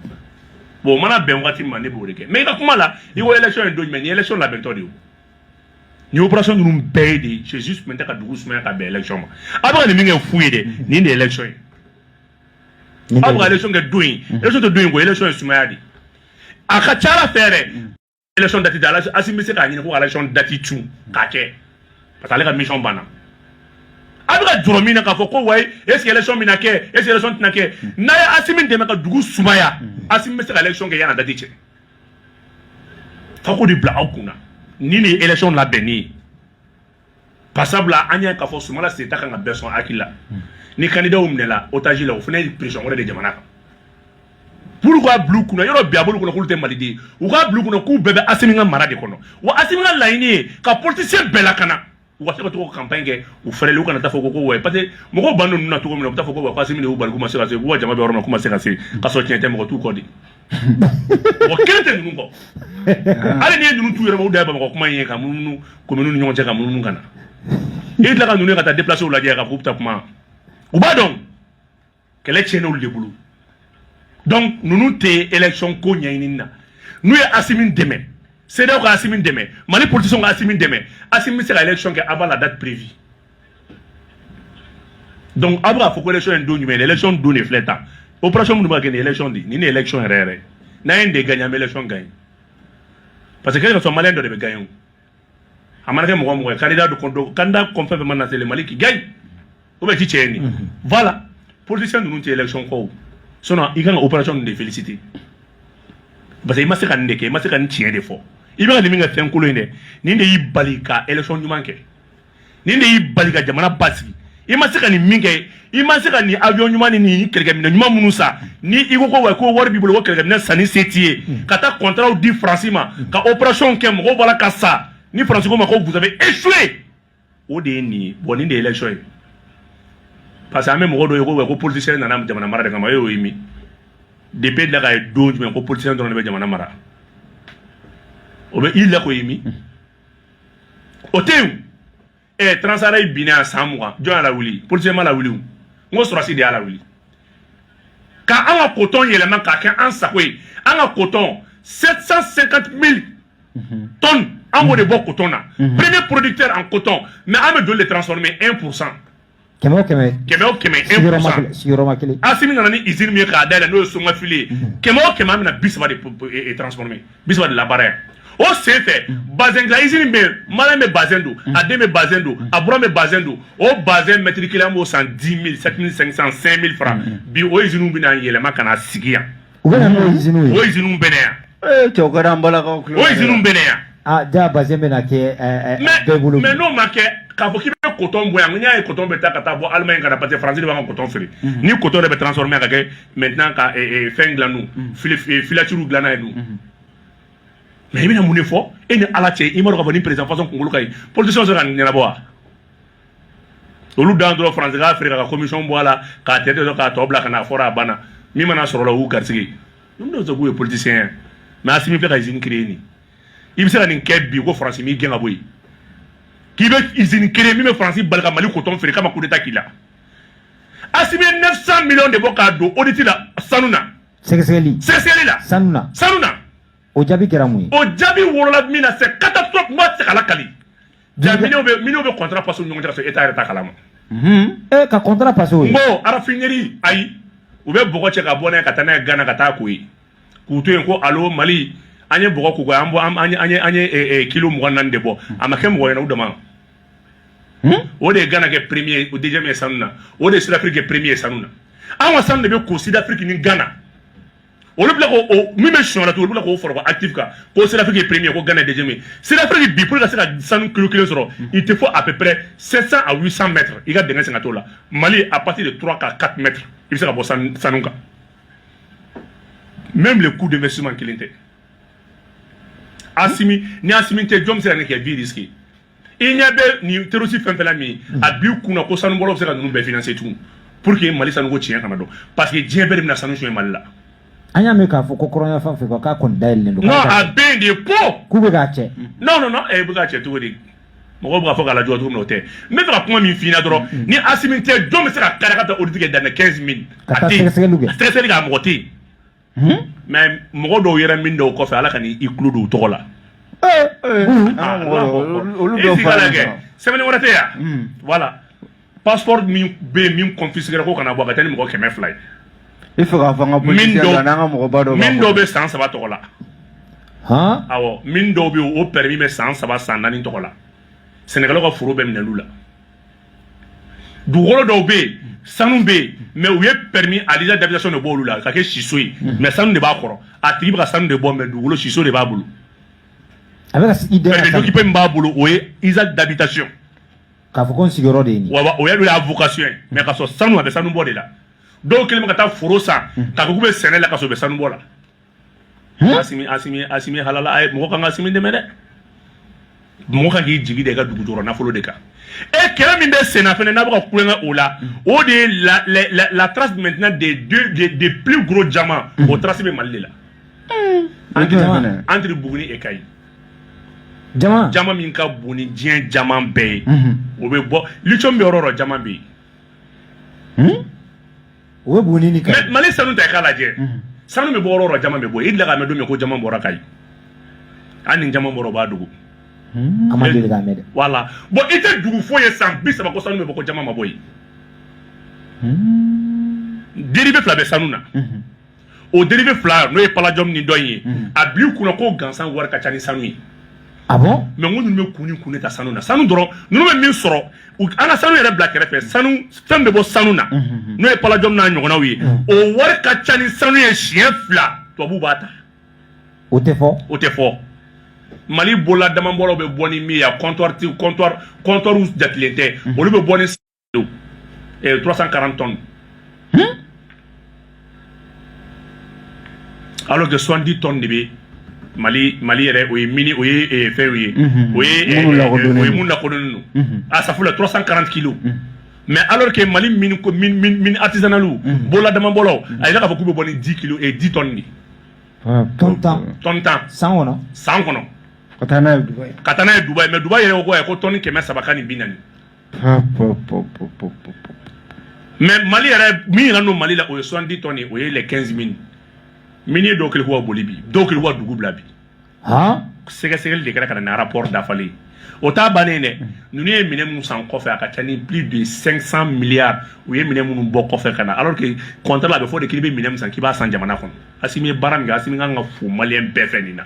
Bon, o mana bɛn waati min ma, ne b'o de kɛ. Mais i ka kuma la, i ko élection ye don jumɛn? Nin ye élection labɛntɔ de ye o. Nin opération ninnu bɛɛ ye de, c'est juste maintenant ka dugu sumaya ka bɛn élection ma. A bɛ ka nin min kɛ fu ye dɛ, nin de ye élection ye. Aw bɛ ka élection kɛ don in, élection tɛ don in ko, élection ye sumaya de. A ka ca ala fɛ yɛrɛ, élection date tɛ. Asimi bɛ se k'a ɲini ko ka élection date cun k'a kɛ, parce que ale ka mission banna. A bɛ ka jɔrɔ min na k'a fɔ ko wayi, est ce que élection bɛna kɛ, est ce que élection tɛna kɛ, n'a ye Asimi dɛmɛ ka dugu sumaya, Asimi bɛ se ka élection kɛ yan'a date cɛ. F'a k'o de bila aw kunna, nin de ye élection labɛnni ye. Par sabula an y'a k'a fɔ Sumala Seta kan ka bɛɛ sɔn hakili la. Ni candidat minɛla otage la, o fana ye pression wɛrɛ de jamana kan pour k'a bila u kunna. Yɔrɔ bi, a b'olu kɔnɔ k'olu tɛ maliden ye. U k'a bila u kunna k'u bɛɛ bɛ Asimi ka mara de kɔnɔ. Wa Asimi ka laɲini ye ka politicien bɛɛ lakana, u ka se ka to ka campagne kɛ u fɛrɛlen. U kana taa fɔ ko ouais, parce que mɔgɔw ban ninnu na cogo min na, u bɛ taa fɔ ko wa ko Asimi de y'u bali k'u ma se ka se, k'u ka jama bɛ yɔrɔ min na, k'u ma se ka se, k'a sɔrɔ tiɲɛ tɛ. Mɔgɔ t'u kɔ de, mɔgɔ kelen tɛ ninnu kɔ. Hali n'i ye ninnu t'u yɛrɛ ma, u da ye Bamakɔ kuma in ye ka munumunu commune ni ɲɔgɔn cɛ, ka munumunu ka na. I tila ka ninnu ye ka taa déplacer lajɛ ka fɔ k'u bɛ taa kuma. U b'a dɔn kɛlɛ tiɲɛna olu de bolo. Donc ninnu tɛ élection ko ɲɛɲini na. N'u ye Asimi dɛmɛ, CEDEAO ka Asimi dɛmɛ, Mali politiciens ka Asimi dɛmɛ, Asimi bɛ se ka élection kɛ avant la date prévue. Donc aw bɛ k'a fɔ ko élection ye don jumɛn? Élection don de filɛ tan. Opération minnu bɛ ka kɛ nin, élection de, nin de ye élection yɛrɛ yɛrɛ. N'an ye nin de gagné, an bɛ élection gagné, parce que quel que soit, malien dɔ de bɛ gagné. O a mana kɛ mɔgɔ o mɔgɔ ye candidat dɔ, candidat kɔn fɛn fɛn mana na se, le Mali qui gagne. O bɛ ci cɛ ye nin. Voilà, politicien ninnu tɛ élection kɔ o. Sinon i kan ka opération ninnu de féliciter, parce que i ma se ka nin de kɛ, i ma se ka nin tiɲɛ de fɔ. I bɛ ka nin min kɛ fɛn kolon ye dɛ, nin de y'i bali ka élection ɲuman kɛ, nin de y'i bali ka jamana basigi. I ma se ka nin min kɛ, i ma se ka nin avion ɲuman ni nin kɛlɛkɛminɛ ɲuman minnu san, ni i ko ko wa ko wari b'i bolo, ko kɛlɛkɛminɛ sanni se t'i ye, ka taa contrat di Faransi ma, ka opération kɛ, mɔgɔw bɔra ka sa, ni Faransi ko ma ko vous avez échoué, o de ye nin ye. Bon, nin de ye élection ye, parce que an bɛ mɔgɔ dɔw ye ko wa ko politicien nana jamana mara de kama. E y'o ye min depuis la ka ye don jumɛn ko politicien dɔrɔn de bɛ jamana mara? O bɛ i la ko ye min, o tɛ yen. Ɛ, Transara yi binna yan san 20, jɔn y'a lawuli? Politicien ma lawuli o, n ko sɔrɔdasi de y'a lawuli. Ka an ka coton yɛlɛma k'a kɛ an sago ye. An ka coton, 750 000 tonnes, an b'o de bɔ coton na, premier producteur en coton, mais an bɛ joli de transformer? 1%. Kɛmɛ o kɛmɛ. Kɛmɛ o kɛmɛ, 1%. Sigiyɔrɔma kelen. Asimi nana ni usine min ye k'a dayɛlɛ, n'o ye Somafili ye, kɛmɛ o kɛmɛ, an bɛna 30 de transformer, 30 de labaara yan. O sen fɛ, bazin dilan usine bɛ yen. Malien bɛ bazin don, a den bɛ bazin don, a buran bɛ bazin don. O bazin mètre kelen, an b'o san 10 000, 7 500, 5 000 francs. Bi, o usine bɛna yɛlɛma ka na sigi yan. U bɛ na n'o usine ye. O usine bɛ na yan. Ee, cɛw ka d'an balakaw tulo. O usine bɛ na yan. Ah, ja bazin bɛna kɛ bɛɛ bolo. Mais n'o ma kɛ k'a fɔ k'i bɛ coton bɔ yan, n y'a ye coton bɛ taa ka taa bɔ Allemagne ka na, parce que France de b'an ka coton feere. Ni coton yɛrɛ bɛ transformer ka kɛ maintenant ka fɛn dilan n'u filature dilan n'a ye dun. Mais i bɛna mun de fɔ e ni Ala cɛ? I m'a dɔn k'a fɔ ni président façon kunkolo ka ɲi, politicien bɛ se ka nin ɲɛnabɔ wa? Olu dan dɔrɔn, France k'a feere ka commission bɔ a la, k'a tɛ dɔrɔn k'a tɔ bila ka na. A fɔra, a banna. Min mana sɔrɔ o la, o y'u garisɛgɛ. Ninnu dɔw tɛ k'u ye politicien ye. Mais Assimi filɛ ka usine créer nin, i bɛ se ka nin kɛ bi ko France m'i gɛn ka bɔ yen, k'i bɛ usine créer min bɛ France bali ka Mali coton feere kama, coup d'état k'i la. Assimi ye 900 millions de bɔ k'a don audit la sanu na. Sɛgɛsɛgɛli. Sɛgɛsɛgɛli la. Sanu na. Sanu na. O jaabi kɛra mun ye? O jaabi wolola min na, c'est catastrophe. N b'a se k'a lakali ja. Miniw bɛ contrat passer u ni ɲɔgɔn cɛ ka sɔrɔ État yɛrɛ t'a kalama. E ka contrat passer o ye? N ko raffinerie, ayi, u bɛ bɔgɔ cɛ ka bɔ n'a ye ka taa n'a ye Ghana ka taa ko ye k'u to yen ko allo Mali, an ye bɔgɔ k'u an bɔ an ye kilo 24 de bɔ. A ma kɛ mɔgɔ ɲɛna, u dama. O de ye Ghana kɛ premier, o deuxième ye sanu na. O de ye Sud-Afrique kɛ premier ye sanu na. An ka sanu de bɛ ko Sud-Afrique ni Ghana. Olu bila ko o min bɛ sɔn la tugun, olu bila k'o fara ko actif kan ko Sud-Afrique ye premier, ko Ghana ye deuxième ye. Sud-Afrique bi, pour que ka se ka sanu kilo kelen sɔrɔ, il te faut à peu près 700 à 800 mètres i ka dingɛ sen ka t'o la. Mali, à partir de 3 à 4 mètres, i bɛ se ka bɔ sanu kan. Même le coût d'investissement kelen tɛ. Assimi ni Assimi tɛ, jɔn bɛ se ka nin kɛ vie risquée? I ɲɛ bɛ nin terroriste fɛn fɛn la min a b'i kunna ko sanubɔlaw bɛ se ka ninnu bɛɛ financer tugun pour que Mali sanuko tiɲɛ kana dɔn, parce que diɲɛ bɛɛ de bɛna sanu suɲɛ Mali la. An y'a mɛn k'a fɔ ko kɔrɔnya fan fɛ k'a kɔni dayɛlɛlen don. Non, a bɛ yen de po. K'u bɛ k'a cɛ. Non, non, non, e bɛ k'a cɛ cogo di? Mɔgɔw bɛ k'a fɔ k'a lajɔ cogo min na, o tɛ. N bɛ fɛ ka kuma min f'i ɲɛna dɔrɔn, ni Assimi tɛ, jɔn bɛ se ka kari ka taa audit kɛ dans les 15 000? Ka taa sɛgɛsɛgɛliw kɛ. Sɛgɛsɛgɛli kɛ, a mɔgɔ tɛ yen. Mais mɔgɔ dɔw yɛrɛ min dɔw kɔfɛ, Ala ka n'i tulo don u tɔgɔ la. Olu dɔw fara. Kɛ semaine wɛrɛ tɛ yan, voilà, passeport min bɛ yen min confisqué ko kana bɔ, a ka taa ni mɔgɔ 200 ye. I fɛ k'a fɔ an ka politicien dɔ n'an ka mɔgɔba dɔw. Min dɔw bɛ san 3 tɔgɔ la. Han? Awɔ, min dɔw bɛ yen, o permis bɛ san 3, san 4 tɔgɔ la. Sɛnɛkɛlaw ka foro bɛɛ minɛl'u la. Dugukolo dɔw bɛ yen, sanu bɛ yen, mais u ye permis à l'usage d'habitation de bɔ olu la ka kɛ siso ye, mais sanu de b'a kɔrɔ. A tigi bɛ ka sanu de bɔ, mais dugukolo siso de b'a bolo. A bɛ ka i dɛmɛ. Permis d'occuper min b'a bolo, o ye usage d'habitation. K'a fɔ ko n sigiyɔrɔ de ye nin ye. Wa o y'a vocation ye, mais ka sɔrɔ sanu, a bɛ sanu bɔ de la. Dɔw kɛlen bɛ ka taa foro san k'a fɔ k'u bɛ sɛnɛ la, ka sɔrɔ u bɛ sanu bɔ la. Assimi, Assimi, Assimi halala, a ye mɔgɔ kan ka Assimi dɛmɛ dɛ. Mɔgɔ kan k'i jigi da i ka dugu jukɔrɔ nafolo de kan. E kɛlɛ min bɛ sen na fɛnɛ, n'a bɛ ka kulonkɛ o la, o de ye la trace maintenant des deux des plus gros diamants. O trace bɛ Mali de la, entre Buguni et Kayi. Jama. Diamant min ka bon ni diɲɛ diamant bɛɛ ye, o bɛ bɔ lithium bɛ yɔrɔ o yɔrɔ, diamant bɛ yen. O bɛ Buguni ni Kayi. Mais Mali sanu ta, i k'a lajɛ, sanu bɛ bɔ yɔrɔ o yɔrɔ, diamant bɛ bɔ. I delila k'a mɛn don min ko diamant bɔra Kayi? Hali ni diamant bɔra, o b'a dogo. An ma deli k'a mɛn dɛ. Voilà, bon, i tɛ dugu foyi ye san 30 ko sanu bɛ bɔ ko diamant ma bɔ yen. Dérivé fila bɛ sanu na. O dérivé fila, n'o ye palladium ni dɔ in ye, a bil'i kunna ko gansan wari ka ca ni sanu ye. Ah bon? Mais n ko ninnu bɛ kun ni kun de ta sanu na. Sanu dɔrɔn ninnu bɛ min sɔrɔ, an ka sanu yɛrɛ bila kɛrɛfɛ, sanu fɛn bɛ bɔ sanu na, n'o ye palladium n'a ɲɔgɔnnaw ye, o wari ka ca ni sanu ye siɲɛ 2. Tubabuw b'a ta. O tɛ fɔ. O tɛ fɔ. Mali bolola damabɔlaw bɛ bɔ ni min ye, a comptoir ti comptoir, comptoir jatilen tɛ. Olu bɛ bɔ ni 340 tonnes, alors que 70 tonnes de bɛ Mali. Mali yɛrɛ, o ye mini, o ye fɛnw ye, o ye minnu lakodɔnnen. O ye mun lakodɔnnen don a safu la, 340 kilos. Mais alors que Mali mine ko mine artisanal, bolola damabɔlaw, a yira k'a fɔ k'u bɛ bɔ ni 10 kilos et 10 tonnes de. Tonne 10. Tonne 10. San kɔnɔ. San kɔnɔ. Ka taa n'a ye Dubayi. Ka taa n'a ye Dubayi. Mais Dubayi yɛrɛ ko ko tonne 340. Mais Mali yɛrɛ, min yɛrɛ don Mali la, o ye 70 tonnes ye, o ye les 15 mines. Minier dɔw kɛlen k'u ka boli bi, dɔw kɛlen k'u ka dugu bila bi. Han? Sɛgɛsɛgɛli de kɛra ka na ni rapport dafalen ye. O t'a bannen dɛ. Ninnu ye minɛn mun san kɔfɛ, a ka ca ni plus de 500 milliards. U ye minɛn minnu bɔ kɔfɛ ka na, alors que contrat la, a bɛ fɔ de k'i bɛ minɛn min san, k'i b'a san jamana kɔnɔ. Assimi ye baara min kɛ, Assimi kan ka fo maliyɛn bɛɛ fɛ nin na,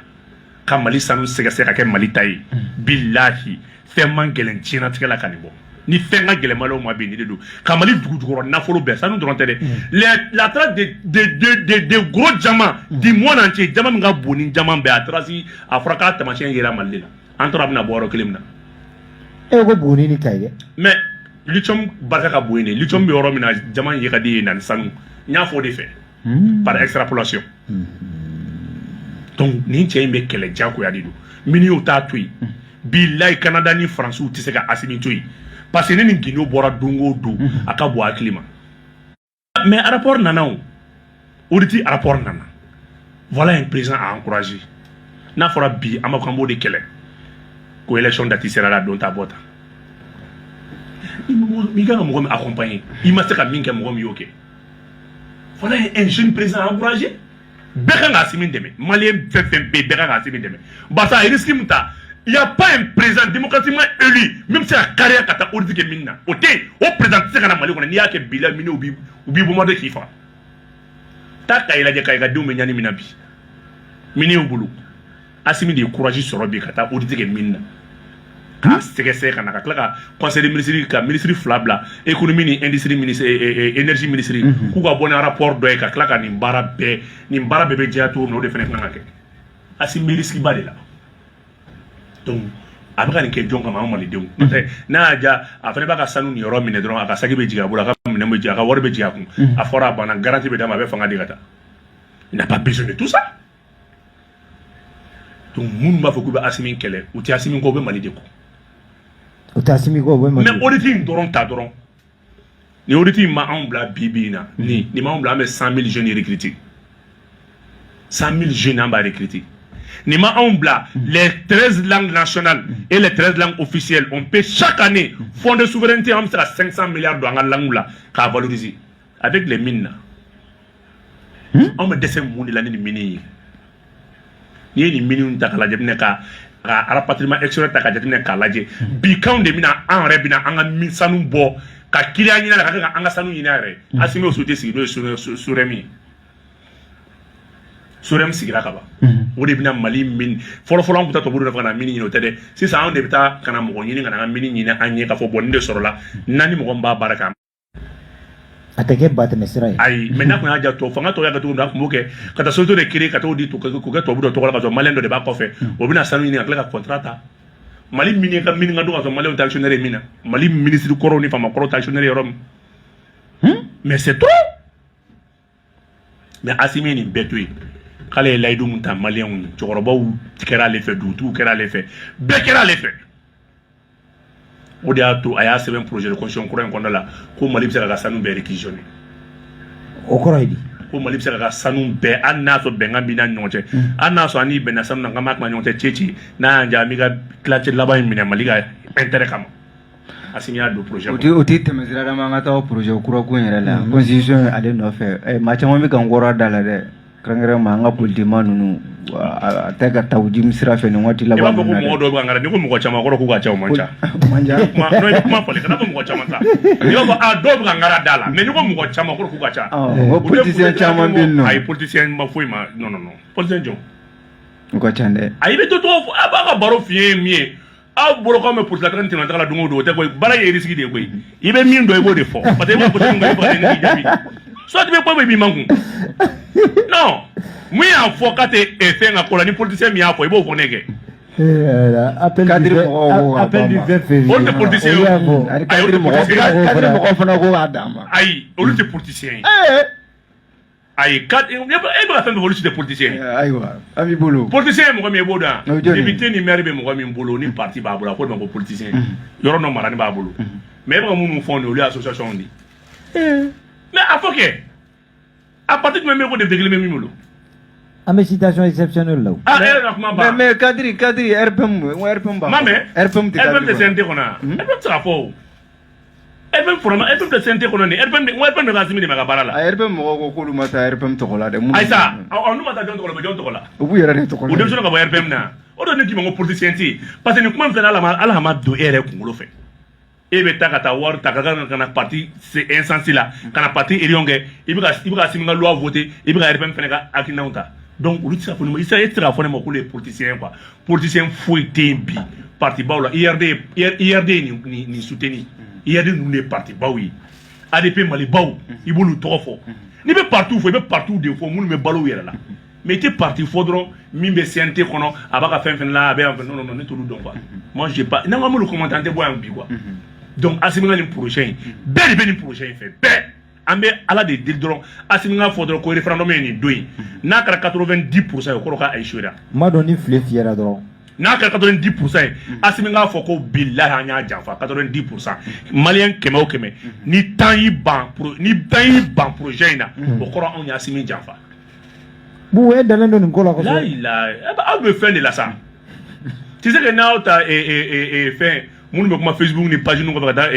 ka Mali sanu sɛgɛsɛgɛ ka kɛ Mali ta ye. Bilahi, fɛn man gɛlɛn diɲɛlatigɛ la ka nin bɔ. Ni fɛn ka gɛlɛn Maliyɛnw ma bi, nin de don. Ka Mali dugu jukɔrɔ nafolo bɛɛ, sanu dɔrɔn tɛ dɛ, la trace de gros diamant du monde entier, diamant min ka bon ni diamant bɛɛ, a trace, a fɔra k'a taamasiyɛn yera Mali de la. An tora a bɛna bɔ yɔrɔ kelen min na. E ko Buguni ni Kayi dɛ. Mais lithium barika ka bon yen de. Lithium bɛ yɔrɔ min na, diamant ye ka di yen na ni sanu. N y'a fɔ o de fɛ par extrapolation. Donc nin cɛ in bɛ kɛlɛ diyagoya de don. Miniw t'a to yen. Bilayi, Canada ni Faransiw tɛ se ka Asimi to yen, parce que ne ni gindo bɔra don o don, a ka bon hakili ma. Mais rapport nana, o audit rapport nana. Voilà un président à encourager. N'a fɔra bi an b'a fɔ k'an b'o de kɛlɛ ko élection date sera la, don ta bɔ ta. I kan ka mɔgɔ min accompagner, i ma se ka min kɛ, mɔgɔ min y'o kɛ. Voilà un jeune président à encourager. Bɛɛ kan ka Asimi dɛmɛ. Maliyɛn fɛn fɛn bɛ yen, bɛɛ kan ka Asimi dɛmɛ, barisa a ye risque min ta. Il y a pas un président démocratiquement élu min bɛ se ka kariya ka taa audit kɛ min na, o tɛ yen. O président tɛ se ka na Mali kɔnɔ. N'i y'a kɛ bi la, minɛw bi u b'i bombarder k'i faga. Taa Kayi lajɛ, Kayi ka denw bɛ ɲani min na bi miniw bolo. Asimi de ye courage sɔrɔ bi ka taa audit kɛ mine na, k'a sɛgɛsɛgɛ ka na, ka tila ka conseil des ministres, ka ministre fila bila, économie ni industrie ministre, énergie ministre, k'u ka bɔ ni rapport dɔ ye, ka tila ka nin baara bɛɛ, nin baara bɛɛ bɛ diya cogo min na, o de fana kan ka kɛ. Asimi bɛ risque ba de la. Donc a bɛ ka nin kɛ jɔn kama? An malidenw. N'o tɛ, n'a y'a diya, a fana b'a ka sanu niyɔrɔ minɛ dɔrɔn, a ka saki bɛ jigin a bolo, a ka minɛn bɛ jigin, a ka wari bɛ jigin a kun. A fɔra, a banna, garantie bɛ d'a ma, a bɛ fanga di ka taa. Il n'a pas besoin de tout ça. Donc minnu b'a fɔ k'u bɛ Asimi kɛlɛ, u tɛ Asimi kɔ, u bɛ Mali de kɔ. O tɛ Asimi kɔ, u bɛ Mali. Mais audit in dɔrɔn ta dɔrɔn, ni audit in ma anw bila bi bi in na, ni m'anw bila, an bɛ 100 000 jeunes recruter. 100 000 jeunes, an b'a recruter. Ni ma anw bila, les 13 langues nationales et les 13 langues officielles, on peut chaque année, fonds de souveraineté, an bɛ se ka 500 milliards don an ka langue la k'a valoriser avec les mines là. Anw bɛ dɛsɛ mun de la ni nin mine ye? N'i ye nin mine ta k'a lajɛ, minɛ ka rapatriement extérieur ta k'a jateminɛ k'a lajɛ, bi kanw de bɛna, an yɛrɛ bɛna an ka min sanu bɔ ka client ɲini a la, ka kɛ ka an ka sanu ɲini a yɛrɛ ye. Asimi y'o société sigi, n'o ye SOREM ye. SOREM sigira ka ban. O de bɛna Mali mine. Fɔlɔ fɔlɔ, an tun taa tubabu nɔfɛ ka na mine ɲini, o tɛ dɛ. Sisan anw de bɛ taa ka na mɔgɔ ɲini ka na an ka mine ɲini an ye, k'a fɔ bon, nin de sɔrɔla naani, mɔgɔ min b'a baara kɛ. A tɛ kɛ ba tɛmɛ sira ye. Ayi, mais n'a kun y'a ja to fanga tɔw y'a kɛ cogo min na, a tun b'o kɛ ka taa société de créer, ka t'o di k'o kɛ tubabu dɔ tɔgɔ la, ka sɔrɔ maliyɛn dɔ de b'a kɔfɛ. O bɛna sanu ɲini ka tila ka contrat ta Mali mine ka mine ka don, ka sɔrɔ maliyɛnw tɛ actionnaire ye min na, Mali ministre kɔrɔw ni faama kɔrɔw tɛ actionnaire ye yɔrɔ min. Mais c'est trop. Mais Asimi ye nin bɛɛ to yen, k'ale ye layidu mun ta maliyɛnw ye, cɛkɔrɔbaw kɛra ale fɛ, dugutigiw kɛra ale fɛ, bɛɛ kɛra ale fɛ. O de y'a to a y'a sɛbɛn projet de constitution kura in kɔnɔna la ko Mali bɛ se ka sanu bɛɛ réquisitionner. O kɔrɔ ye di? Ko Mali bɛ se ka sanu bɛɛ, hali n'a sɔrɔ bɛnkan b'i n'a ɲɔgɔn cɛ, hali n'a sɔrɔ an n'i bɛnna sanu na k'an b'a kuma ɲɔgɔn cɛ, ci n'a y'an diya, an b'i ka tilancɛ laban in minɛ Mali ka intérêt kama. Asimi y'a don projet. O tɛ, o tɛ tɛmɛ sira dama. An ka taa projet kura ko in yɛrɛ la, constitution ale nɔfɛ, maa caman bɛ ka n kɔrɔ da la dɛ, kɛrɛnkɛrɛn an ka politique ninnu, a tɛ ka taa u sira fɛ nin waati laban. I b'a fɔ ko mɔgɔ dɔw bɛ ka n'i ko mɔgɔ caman, kɔrɔ k'u ka ca, o man ca. Man ca. Non, i bɛ kuma fɔli, kana fɔ mɔgɔ caman sa. I b'a fɔ a dɔw bɛ ka n da la, mais n'i ko mɔgɔ caman, kɔrɔ k'u ka ca. Ɔ, politicien caman bɛ yen nɔ. Ayi, politicien ma foyi ma. Non, non, non, politicien jɔn? U ka ca dɛ. Ayi, i bɛ to tɔgɔ fɔ, a b'a ka baro f'i ye min ye. Aw bolo k'anw bɛ politique la, ni tɛmɛ la don o don, o tɛ koyi. Baara ye risque de ye koyi. I bɛ min dɔn, i b'o de fɔ, parce que i b'a fɔ ko e k'i jaabi, soit i bɛ bɔ, i b'i makun. Non, mun y'a fɔ k'a tɛ fɛn ka ko la? Ni politicien min y'a fɔ, i b'o fɔ ne kɛ. Appel Cadre mɔgɔw ko ka appel du ban ma. 20 février. Olu tɛ politicien ye. O y'a fɔ. Ani Ayi, olu cadre tɛ mɔgɔ politicien ye. cadre mɔgɔ fana ko k'a d'a ma. Ayi, olu tɛ politicien ye. Ayi, e bɛ ka fɛn fɛn fɔ, olu si tɛ politicien ye. Ayiwa, an b'i bolo. Politicien ye mɔgɔ min ye, i b'o dɔn. O Yan jɔn ye? Député ni maire bɛ mɔgɔ min bolo, ni parti b'a bolo, a fɔ o de ma ko politicien. Yɔrɔ dɔ marani b'a bolo. Mais e bɛ ka minnu fɔ nin ye, olu ye association de ye. Mais a fɔ kɛ, a parti jumɛn bɛ yen ko député kelen bɛ min bolo? An bɛ situation exceptionnelle la o. Ah, e yɛrɛ ka kuma Mais ban. mais cadre RPM, n ko RPM b'a Ma mɛn. RPM tɛ RPM cadre tɛ kɔnɔ. CNT kɔnɔ yan. RPM tɛ se ka fɔ o. RPM fɔlɔ, RPM tɛ CNT kɔnɔ nin. RPM, n ko RPM de bɛ Asimi dɛmɛ a ka baara la. A RPM mɔgɔw ko k'olu ma taa RPM tɔgɔ la dɛ. Ayi sa, ɔ, n'u ma taa jɔn tɔgɔ la, u bɛ jɔn tɔgɔ la? U b'u yɛrɛ de tɔgɔ U la. denmisɛnninw ka bɔ RPM na. O de ne k'i ma ko politicien tɛ yen, parce que nin kuma in filɛ nin ye, Ala ma don e yɛrɛ kunkolo fɛ. E bɛ taa ka taa wari ta ka na parti instance la, ka na parti réunion kɛ, i bɛ ka Asimi ka loi voter, i bɛ ka RPM fana ka hakilinaw ta. Donc olu tɛ se ka fɔ ne ma, e tɛ se ka fɔ ne ma k'olu ye politicien ye quoi. Politicien foyi tɛ yen bi parti baw la. IRD ye nin soutenir. IRD ninnu de ye parti baw ye, ADP Malibaw, i b'olu tɔgɔ fɔ. N'i bɛ parti fɔ, i bɛ partiw de fɔ minnu bɛ balo u yɛrɛ la, mais i tɛ parti fɔ dɔrɔn min bɛ CNT kɔnɔ, a b'a ka fɛn fɛn la, a bɛ yan fɛ. Non, non, non, ne t'olu dɔn quoi. Moi, j'ai pas, n'an ko an b'olu commenter, an tɛ bɔ yan bi quoi. Donc Assimi ka nin projet in, bɛɛ de bɛ nin projet in fɛ, bɛɛ. An bɛ Ala de deli dɔrɔn, Assimi ka fɔ dɔrɔn ko référendum ye nin don in, n'a kɛra 90% ye, o kɔrɔ k'a échoué ra. N b'a dɔn ni file fiyɛra dɔrɔn. N'a kɛra 90% ye, Assimi k'a fɔ ko bilahi an y'a janfa 90%. Malien 100 o 100, ni 10 y'i ban, ni 10 y'i ban projet in na, o kɔrɔ anw ye Assimi janfa. Bon, e dalen don nin ko la kosɛbɛ. La ilaha, aw bɛ fɛn de la sa. Tu sais que n'aw ta fɛn minnu bɛ kuma Facebook ni page ninnu kɔfɛ ka taa